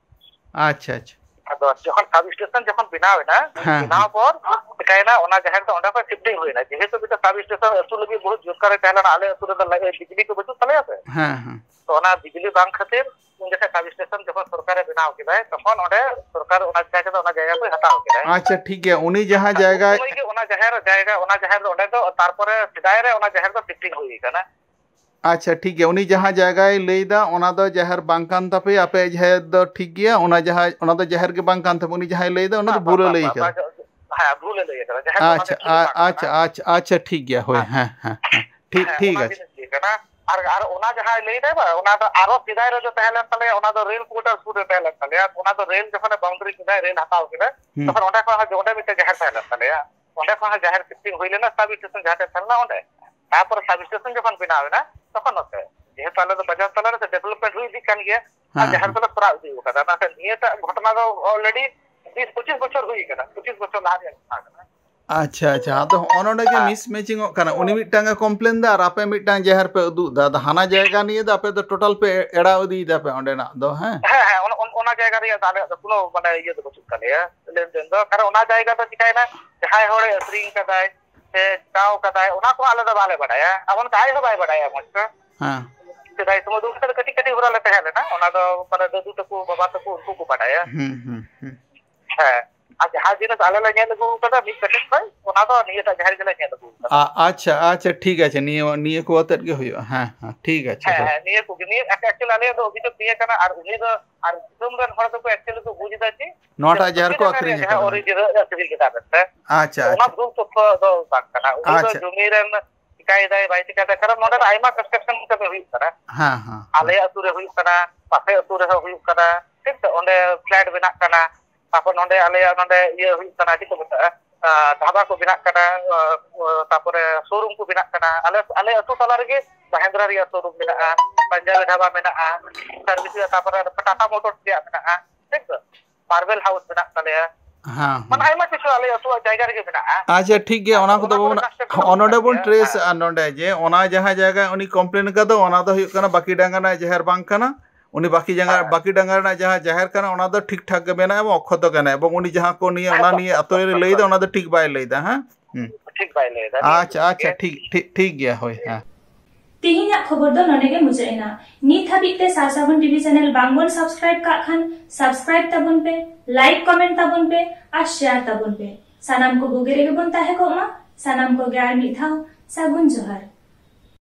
ᱟᱪᱪᱷᱟ, ᱟᱪᱪᱷᱟ᱾ ᱟᱫᱚ ᱡᱚᱠᱷᱚᱱ sub station ᱡᱚᱠᱷᱚᱱ ᱵᱮᱱᱟᱣ ᱮᱱᱟ, ᱦᱮᱸ, ᱵᱮᱱᱟᱣ ᱦᱮᱸ᱾ ᱯᱚᱨ ᱪᱤᱠᱟᱭᱮᱱᱟ, ᱚᱱᱟ ᱡᱟᱦᱮᱨ ᱫᱚ ᱚᱸᱰᱮ ᱠᱷᱚᱱ shifting ᱦᱩᱭᱱᱟ᱾ ᱡᱮᱦᱮᱛᱩ ᱢᱤᱫᱴᱮᱱ sub station ᱟᱹᱛᱩ ᱞᱟᱹᱜᱤᱫ ᱵᱚᱦᱩᱛ ᱫᱚᱨᱠᱟᱨ ᱛᱟᱦᱮᱸ ᱞᱮᱱᱟ, ᱟᱞᱮ ᱟᱹᱛᱩ ᱨᱮᱫᱚ ᱞᱟᱭ-, ᱵᱤᱡᱽᱞᱤ ᱠᱚ ᱵᱟᱹᱪᱩᱜ ᱛᱟᱞᱮᱭᱟ ᱥᱮ᱾ ᱦᱮᱸ, ᱦᱮᱸ᱾ ᱛᱚ ᱚᱱᱟ ᱵᱤᱡᱽᱞᱤ ᱵᱟᱝ ᱠᱷᱟᱹᱛᱤᱨ ᱩᱱ ᱡᱚᱠᱷᱚᱱ sub station ᱡᱚᱠᱷᱚᱱ ᱥᱚᱨᱠᱟᱨᱮ ᱵᱮᱱᱟᱣ ᱠᱮᱫᱟᱭ, ᱛᱚᱠᱷᱚᱱ ᱚᱸᱰᱮ ᱥᱚᱨᱠᱟᱨ ᱚᱱᱟ ᱡᱟᱭᱜᱟ ᱫᱚ, ᱚᱱᱟ ᱡᱟᱭᱜᱟ ᱠᱚᱭ ᱦᱟᱛᱟᱣ ᱠᱮᱫᱟᱭ᱾ ᱟᱪᱪᱷᱟ, ᱴᱷᱤᱠ ᱜᱮᱭᱟ᱾ ᱩᱱᱤ ᱡᱟᱦᱟᱸ ᱟᱨ ᱩᱱ ᱡᱟᱭᱜᱟ ᱥᱚᱢᱚᱭ ᱜᱮ ᱚᱱᱟ ᱡᱟᱦᱮᱨ, ᱡᱟᱭᱜᱟ, ᱚᱱᱟ ᱡᱟᱦᱮᱨ ᱫᱚ ᱚᱸᱰᱮ ᱫᱚ, ᱛᱟᱨᱯᱚᱨᱮ ᱥᱮᱫᱟᱭ ᱨᱮ ᱚᱱᱟ ᱡᱟᱦᱮᱨ ᱫᱚ shifting ᱦᱩᱭ ᱟᱠᱟᱱᱟ᱾ ᱟᱪᱪᱷᱟ, ᱴᱷᱤᱠ ᱜᱮᱭᱟ᱾ ᱩᱱᱤ ᱡᱟᱦᱟᱸ ᱡᱟᱭᱜᱟᱭ ᱞᱟᱹᱭᱫᱟ, ᱚᱱᱟ ᱫᱚ ᱡᱟᱦᱮᱨ ᱵᱟᱝ ᱠᱟᱱ ᱛᱟᱯᱮᱭᱟ, ᱟᱯᱮᱭᱟᱜ ᱡᱟᱦᱮᱨ ᱫᱚ ᱴᱷᱤᱠ ᱜᱮᱭᱟ, ᱚᱱᱟ ᱡᱟᱦᱟᱸ, ᱚᱱᱟ ᱫᱚ ᱡᱟᱦᱮᱨ ᱜᱮ ᱵᱟᱝ ᱠᱟᱱ ᱛᱟᱯᱮ, ᱩᱱᱤ ᱡᱟᱦᱟᱸᱭ ᱞᱟᱹᱭᱫᱟ, ᱚᱱᱟ ᱫᱚ ᱵᱟᱝ, ᱵᱷᱩᱞᱮ ᱵᱟᱝ, ᱞᱟᱹᱭ ᱵᱟᱝ, ᱠᱟᱫᱟ᱾ ᱵᱟᱝ, ᱦᱮᱸ, ᱵᱷᱩᱞᱮ ᱞᱟᱹᱭ ᱠᱟᱫᱟ᱾ ᱡᱟᱦᱮᱨ ᱫᱚ ᱚᱱᱟ ᱟᱪᱪᱷᱟ, ᱫᱚ ᱴᱷᱤᱠ ᱟ-, ᱵᱟᱝ ᱟᱪᱪᱷᱟ, ᱠᱟᱱᱟ᱾ ᱟᱪᱪᱷᱟ, ᱟᱪᱪᱷᱟ, ᱴᱷᱤᱠ ᱜᱮᱭᱟ, ᱦᱳᱭ, ᱦᱮᱸ᱾ ᱦᱮᱸ, ᱦᱮᱸ, ᱦᱮᱸ, ᱴᱷᱤᱠ, ᱦᱮᱸ, ᱴᱷᱤᱠ ᱚᱱᱟ ᱟᱪᱷᱮ᱾ ᱡᱤᱱᱤᱥ ᱜᱮ ᱠᱟᱱᱟ᱾ ᱟᱨ, ᱟᱨ ᱚᱱᱟ ᱡᱟᱦᱟᱸᱭ ᱞᱟᱹᱭ ᱫᱟᱭ ᱵᱟᱝ, ᱚᱱᱟ ᱫᱚ ᱟᱨᱚ ᱥᱮᱫᱟᱭ ᱨᱮ ᱡᱮ ᱛᱟᱦᱮᱸ ᱞᱮᱱ ᱛᱟᱞᱮᱭᱟ, ᱚᱱᱟ ᱫᱚ ᱨᱮᱞ ᱠᱳᱣᱟᱴᱟᱨ ᱥᱩᱨ ᱨᱮ ᱛᱟᱦᱮᱸ ᱞᱮᱱ ᱛᱟᱞᱮᱭᱟ᱾ ᱚᱱᱟ ᱫᱚ ᱨᱮᱞ ᱡᱚᱠᱷᱚᱱᱮ ᱵᱟᱣᱩᱱᱰᱟᱨᱤ ᱠᱮᱫᱟᱭ, ᱨᱮᱞ ᱦᱟᱛᱟᱣ ᱠᱮᱫᱟ, ᱦᱩᱸ᱾ ᱛᱚᱠᱷᱚᱱ ᱚᱸᱰᱮ ᱠᱷᱚᱱ ᱦᱚᱸ ᱚᱸᱰᱮ ᱢᱤᱫᱴᱮᱱ ᱡᱟᱦᱮᱨ ᱛᱟᱦᱮᱸ ᱞᱮᱱ ᱛᱟᱞᱮᱭᱟ᱾ ᱚᱸᱰᱮ ᱠᱷᱚᱱ ᱦᱚᱸ ᱡᱟᱦᱮᱨ ᱥᱤᱯᱴᱤᱝ ᱦᱩᱭ ᱞᱮᱱᱟ, ᱥᱟᱵ ᱥᱴᱮᱥᱚᱱ ᱡᱟᱦᱟᱸ ᱴᱷᱮᱱ ᱛᱟᱦᱮᱸ ᱞᱮᱱᱟ ᱚᱸᱰᱮ᱾ ᱛᱟᱨᱯᱚᱨᱮ ᱥᱟᱵ ᱥᱴᱮᱥᱚᱱ ᱡᱚᱠᱷᱚᱱ ᱵᱮᱱᱟᱣ ᱮᱱᱟ, ᱛᱚᱠᱷᱚᱱ ᱱᱚᱛᱮ, ᱡᱮᱦᱮᱛᱩ ᱟᱞᱮ ᱫᱚ ᱵᱟᱡᱟᱨ ᱛᱟᱞᱟ ᱨᱮ ᱰᱮᱵᱷᱞᱚᱯᱢᱮᱱᱴ ᱦᱩᱭ ᱤᱫᱤᱜ ᱠᱟᱱ ᱜᱮᱭᱟ, ᱟᱨ ᱦᱮᱸ, ᱡᱟᱦᱮᱨ ᱦᱮᱸ᱾ ᱫᱚᱞᱮ ᱠᱚᱨᱟᱣ ᱤᱫᱤ ᱟᱠᱟᱫᱟ᱾ ᱢᱮᱱᱠᱷᱟᱱ ᱱᱤᱭᱟᱹᱴᱟᱜ ᱜᱷᱚᱴᱚᱱᱟ ᱫᱚ ᱚᱞᱨᱮᱰᱤ ᱵᱤᱥ ᱯᱚᱸᱪᱤᱥ ᱵᱚᱪᱷᱚᱨ ᱦᱩᱭ ᱟᱠᱟᱱᱟ, ᱯᱚᱸᱪᱤᱥ ᱵᱚᱪᱷᱚᱨ ᱞᱟᱦᱟ ᱨᱮᱭᱟᱜ ᱠᱟᱛᱷᱟ ᱠᱟᱱᱟ᱾ ᱟᱪᱪᱷᱟ, ᱟᱪᱪᱷᱟ᱾ ᱟᱫᱚ ᱦᱚᱸᱜᱼᱚ ᱱᱚᱰᱮ ᱜᱮ ᱦᱮᱸ᱾ ᱢᱤᱥᱢᱮᱪᱤᱝᱚᱜ ᱠᱟᱱᱟ᱾ ᱩᱱᱤ ᱢᱤᱫᱴᱟᱝ ᱮ ᱠᱚᱢᱯᱞᱮᱱ ᱫᱟ ᱟᱨ ᱟᱯᱮ ᱢᱤᱫᱴᱟᱝ ᱡᱟᱦᱮᱨ ᱯᱮ ᱩᱫᱩᱜ ᱫᱟ᱾ ᱟᱫᱚ ᱦᱟᱱᱟ ᱡᱟᱭᱜᱟ ᱱᱤᱭᱮ ᱫᱚ ᱟᱯᱮ ᱫᱚ ᱴᱳᱴᱟᱞ ᱯᱮ ᱮᱲᱟᱣ ᱤᱫᱤᱭ ᱫᱟ ᱯᱮ ᱚᱸᱰᱮᱱᱟᱜ ᱫᱚ, ᱦᱮᱸ? ᱦᱮᱸ, ᱦᱮᱸ, ᱚᱱ-, ᱚᱱ-, ᱚᱱᱟ ᱡᱟᱭᱜᱟ ᱨᱮᱭᱟᱜ ᱫᱚ ᱟᱞᱮᱭᱟᱜ ᱫᱚ ᱠᱳᱱᱳ, ᱢᱟᱱᱮ, ᱤᱭᱟᱹ ᱫᱚ ᱵᱟᱹᱪᱩᱜ ᱛᱟᱞᱮᱭᱟ, ᱞᱮᱱᱫᱮᱱ ᱫᱚ᱾ ᱠᱟᱨᱚᱱ ᱚᱱᱟ ᱡᱟᱭᱜᱟ ᱫᱚ ᱪᱤᱠᱟᱭᱱᱟ, ᱡᱟᱦᱟᱸᱭ ᱦᱚᱲᱮ ᱟᱹᱠᱷᱨᱤᱧ ᱠᱟᱫᱟᱭ ᱥᱮ ᱪᱤᱠᱟᱣ ᱠᱟᱫᱟᱭ, ᱚᱱᱟ ᱠᱚᱦᱚᱸ ᱟᱞᱮ ᱫᱚ ᱵᱟᱞᱮ ᱵᱟᱲᱟᱭᱟ ᱢᱚᱡᱽ ᱛᱮ᱾ ᱦᱮᱸ᱾ ᱥᱮᱫᱟᱭ ᱥᱚᱢᱚᱭ ᱫᱚ ᱩᱱ ᱥᱚᱢᱚᱭ ᱫᱚ ᱠᱟᱹᱴᱤᱡ ᱠᱟᱹᱴᱤᱡ ᱦᱚᱲ ᱞᱮ ᱛᱟᱦᱮᱸ ᱞᱮᱱᱟ, ᱚᱱᱟ ᱫᱚ, ᱢᱟᱱᱮ, ᱫᱟᱫᱩ ᱛᱟᱠᱚ, ᱵᱟᱵᱟ ᱛᱟᱠᱚ, ᱩᱱᱠᱩ ᱠᱚ ᱵᱟᱰᱟᱭᱟ᱾ ᱦᱩᱸ, ᱦᱩᱸ, ᱦᱩᱸ᱾ ᱦᱮᱸ, ᱟᱨ ᱡᱟᱦᱟᱸ ᱡᱤᱱᱤᱥ ᱟᱞᱮ ᱞᱮ ᱧᱮᱞ ᱟᱹᱜᱩ ᱠᱟᱫᱟ ᱢᱤᱫ ᱠᱟᱹᱴᱤᱡ ᱠᱷᱚᱱ, ᱚᱱᱟ ᱫᱚ ᱱᱤᱭᱟᱹᱴᱟᱜ ᱡᱟᱦᱮᱨ ᱜᱮᱞᱮ ᱧᱮᱞ ᱟᱹᱜᱩ ᱠᱟᱫᱟ᱾ ᱟ-, ᱟᱪᱪᱷᱟ, ᱟᱪᱪᱷᱟ, ᱴᱷᱤᱠ ᱟᱪᱷᱮ, ᱱᱤᱭᱟᱹ, ᱱᱤᱭᱟᱹ ᱠᱚ ᱟᱛᱮᱫ ᱜᱮ ᱦᱩᱭᱩᱜᱼᱟ᱾ ᱦᱮᱸ, ᱦᱮᱸ, ᱴᱷᱤᱠ ᱟᱪᱷᱮ, ᱦᱮᱸ, ᱦᱳᱭ᱾ ᱦᱮᱸ, ᱱᱤᱭᱟᱹ ᱠᱚᱜᱮ, ᱱᱤᱭᱟᱹ actually ᱟᱞᱮᱭᱟᱜ ᱫᱚ ᱚᱵᱷᱤᱡᱳᱜᱽ ᱱᱤᱭᱟᱹ ᱠᱟᱱᱟ, ᱟᱨ ᱩᱱᱤ ᱫᱚ, ᱟᱨ ᱫᱤᱥᱚᱢ ᱨᱮᱱ ᱦᱚᱲ ᱫᱚᱠᱚ actually ᱠᱚ ᱵᱩᱡᱽ ᱮᱫᱟ ᱪᱮᱫ? ᱱᱚᱣᱟᱴᱟᱜ ᱡᱟᱦᱮᱨ ᱠᱚ ᱡᱟᱦᱟᱸ ᱟᱹᱠᱷᱨᱤᱧ original ᱟᱠᱟᱫᱟ᱾ ᱟᱹᱠᱷᱨᱤᱧ ᱠᱮᱫᱟ ᱢᱮᱱᱛᱮ᱾ ᱟᱪᱪᱷᱟ, ᱚᱱᱟ ᱟᱪᱪᱷᱟ᱾ ᱵᱷᱩᱞ ᱛᱚᱛᱛᱷᱚ ᱫᱚ ᱵᱟᱝ ᱠᱟᱱᱟ᱾ ᱩᱱᱤ ᱫᱚ ᱟᱪᱪᱷᱟ᱾ ᱡᱚᱢᱤ ᱨᱮᱱ ᱪᱤᱠᱟᱭᱮᱫᱟᱭ, ᱵᱟᱭ ᱪᱤᱠᱟᱭᱮᱫᱟᱭ, ᱠᱟᱨᱚᱱ ᱱᱚᱰᱮ ᱫᱚ ᱟᱭᱢᱟ construction ᱠᱟᱹᱢᱤ ᱦᱩᱭᱩᱜ ᱠᱟᱱᱟ᱾ ᱦᱮᱸ, ᱦᱮᱸ, ᱦᱮᱸ᱾ ᱟᱞᱮ ᱟᱹᱛᱩ ᱨᱮ ᱦᱩᱭᱩᱜ ᱠᱟᱱᱟ, ᱯᱟᱥᱮ ᱟᱹᱛᱩ ᱨᱮᱦᱚᱸ ᱦᱩᱭᱩᱜ ᱠᱟᱱᱟ, ᱴᱷᱤᱠ ᱥᱮ? ᱚᱸᱰᱮ flat ᱵᱮᱱᱟᱜ ᱠᱟᱱᱟ, ᱛᱟᱨᱯᱚᱨ ᱱᱚᱰᱮ ᱟᱞᱮᱭᱟᱜ ᱱᱚᱰᱮ ᱤᱭᱟᱹ ᱦᱩᱭᱩᱜ ᱠᱟᱱᱟ, ᱪᱮᱫ ᱠᱚ ᱢᱮᱛᱟᱜᱼᱟ, ᱟᱸ, ᱰᱷᱟᱵᱟ ᱠᱚ ᱵᱮᱱᱟᱜ ᱠᱟᱱᱟ, ᱟᱸ, ᱛᱟᱨᱯᱚᱨᱮ showroom ᱠᱚ ᱵᱮᱱᱟᱜ ᱠᱟᱱᱟ᱾ ᱟᱞᱮ, ᱟᱞᱮ ᱟᱹᱛᱩ ᱛᱟᱞᱟ ᱨᱮᱜᱮ ᱢᱟᱦᱮᱱᱫᱨᱟ ᱨᱮᱭᱟᱜ showroom ᱢᱮᱱᱟᱜᱼᱟ, ᱯᱟᱧᱡᱟᱵᱤ ᱰᱷᱟᱵᱟ ᱢᱮᱱᱟᱜᱼᱟ, service ᱨᱮᱭᱟᱜ, ᱛᱟᱨᱯᱚᱨᱮ ᱴᱟᱴᱟ ᱢᱳᱴᱚᱨᱥ ᱨᱮᱭᱟᱜ ᱢᱮᱱᱟᱜᱼᱟ, ᱴᱷᱤᱠ ᱥᱮ? Marble house ᱢᱮᱱᱟᱜ ᱛᱟᱞᱮᱭᱟ᱾ ᱦᱮᱸ, ᱦᱮᱸ᱾ ᱢᱟᱱᱮ ᱟᱭᱢᱟ ᱠᱤᱪᱷᱩ ᱟᱞᱮ ᱟᱹᱛᱩ ᱡᱟᱭᱜᱟ ᱨᱮᱜᱮ ᱢᱮᱱᱟᱜᱼᱟ᱾ ᱟᱪᱪᱷᱟ, ᱴᱷᱤᱠ ᱜᱮᱭᱟ, ᱟᱨ ᱚᱱᱟ ᱠᱚᱫᱚ ᱚᱱᱟ ᱠᱚᱨᱮ ᱵᱟᱵᱚᱱ, construction ᱦᱚᱸ ᱱᱚᱰᱮ ᱦᱩᱭᱩᱜ ᱵᱚᱱ ᱠᱟᱱ ᱜᱮᱭᱟ᱾ ᱴᱨᱮᱥ ᱦᱮᱸ᱾ ᱟᱜᱼᱟ ᱱᱚᱰᱮ ᱡᱮ ᱚᱱᱟ ᱡᱟᱦᱟᱸ ᱡᱟᱭᱜᱟ ᱩᱱᱤ ᱠᱚᱢᱯᱞᱮᱱ ᱠᱟᱫᱟ, ᱚᱱᱟ ᱫᱚ ᱦᱩᱭᱩᱜ ᱠᱟᱱᱟ ᱵᱟᱹᱠᱤ ᱰᱟᱸᱜᱟ ᱨᱮᱱᱟᱜ ᱡᱟᱦᱮᱨ ᱵᱟᱝ ᱠᱟᱱᱟ᱾ ᱩᱱᱤ ᱵᱟᱹᱠᱤ ᱡᱟᱸᱜᱟ, ᱦᱮᱸ᱾ ᱵᱟᱹᱠᱤ ᱰᱟᱸᱜᱟ ᱨᱮᱱᱟᱜ ᱡᱟᱦᱟᱸ ᱡᱟᱦᱮᱨ ᱠᱟᱱᱟ, ᱚᱱᱟ ᱫᱚ ᱴᱷᱤᱠ ᱴᱷᱟᱠ ᱜᱮ ᱢᱮᱱᱟᱜᱼᱟ ᱮᱵᱚᱝ ᱚᱠᱠᱷᱚᱛᱚ ᱜᱮ ᱢᱮᱱᱟᱜᱼᱟ, ᱮᱵᱚᱝ ᱩᱱᱤ ᱡᱟᱦᱟᱸ ᱠᱚ ᱱᱤᱭᱟᱹ, ᱚᱱᱟ ᱮᱠᱫᱚᱢ, ᱱᱤᱭᱟᱹ ᱮᱠᱫᱚᱢ, ᱟᱛᱳ ᱨᱮ ᱮᱠᱫᱚᱢ, ᱞᱟᱹᱭᱫᱟ, ᱮᱠᱫᱚᱢ᱾ ᱚᱱᱟ ᱫᱚ ᱴᱷᱤᱠ ᱵᱟᱭ ᱞᱟᱹᱭᱫᱟ, ᱦᱮᱸ? ᱦᱩᱸ᱾ ᱴᱷᱤᱠ ᱵᱟᱭ ᱞᱟᱹᱭᱫᱟ, ᱱᱤᱭᱟᱹ ᱟᱪᱪᱷᱟ, ᱡᱤᱱᱤᱥ ᱟᱪᱪᱷᱟ, ᱜᱮ᱾ ᱴᱷᱤᱠ, ᱴᱷᱤᱠ, ᱴᱷᱤᱠ ᱜᱮᱭᱟ, ᱦᱳᱭ, ᱦᱮᱸ᱾ ᱛᱮᱦᱮᱧᱟᱜ ᱠᱷᱚᱵᱚᱨ ᱫᱚ ᱱᱚᱰᱮ ᱜᱮ ᱢᱩᱪᱟᱹᱫ ᱮᱱᱟ᱾ ᱱᱤᱛ ᱦᱟᱹᱵᱤᱡ ᱛᱮ ᱥᱟᱨ ᱥᱟᱹᱜᱩᱱ ᱴᱤᱵᱷᱤ ᱪᱮᱱᱮᱞ ᱵᱟᱝ ᱵᱚᱱ subscribe ᱠᱟᱜ ᱠᱷᱟᱱ, subscribe ᱛᱟᱵᱚᱱ ᱯᱮ, like, comment ᱛᱟᱵᱚᱱ ᱯᱮ ᱟᱨ share ᱛᱟᱵᱚᱱ ᱯᱮ᱾ ᱥᱟᱱᱟᱢ ᱠᱚ ᱵᱩᱜᱤ ᱨᱮᱜᱮ ᱵᱚᱱ ᱛᱟᱦᱮᱸ ᱠᱚᱜ ᱢᱟ᱾ ᱥᱟᱱᱟᱢ ᱠᱚᱜᱮ ᱟᱨ ᱢᱤᱫ ᱫᱷᱟᱣ ᱥᱟᱹᱜᱩᱱ ᱡᱚᱦᱟᱨ᱾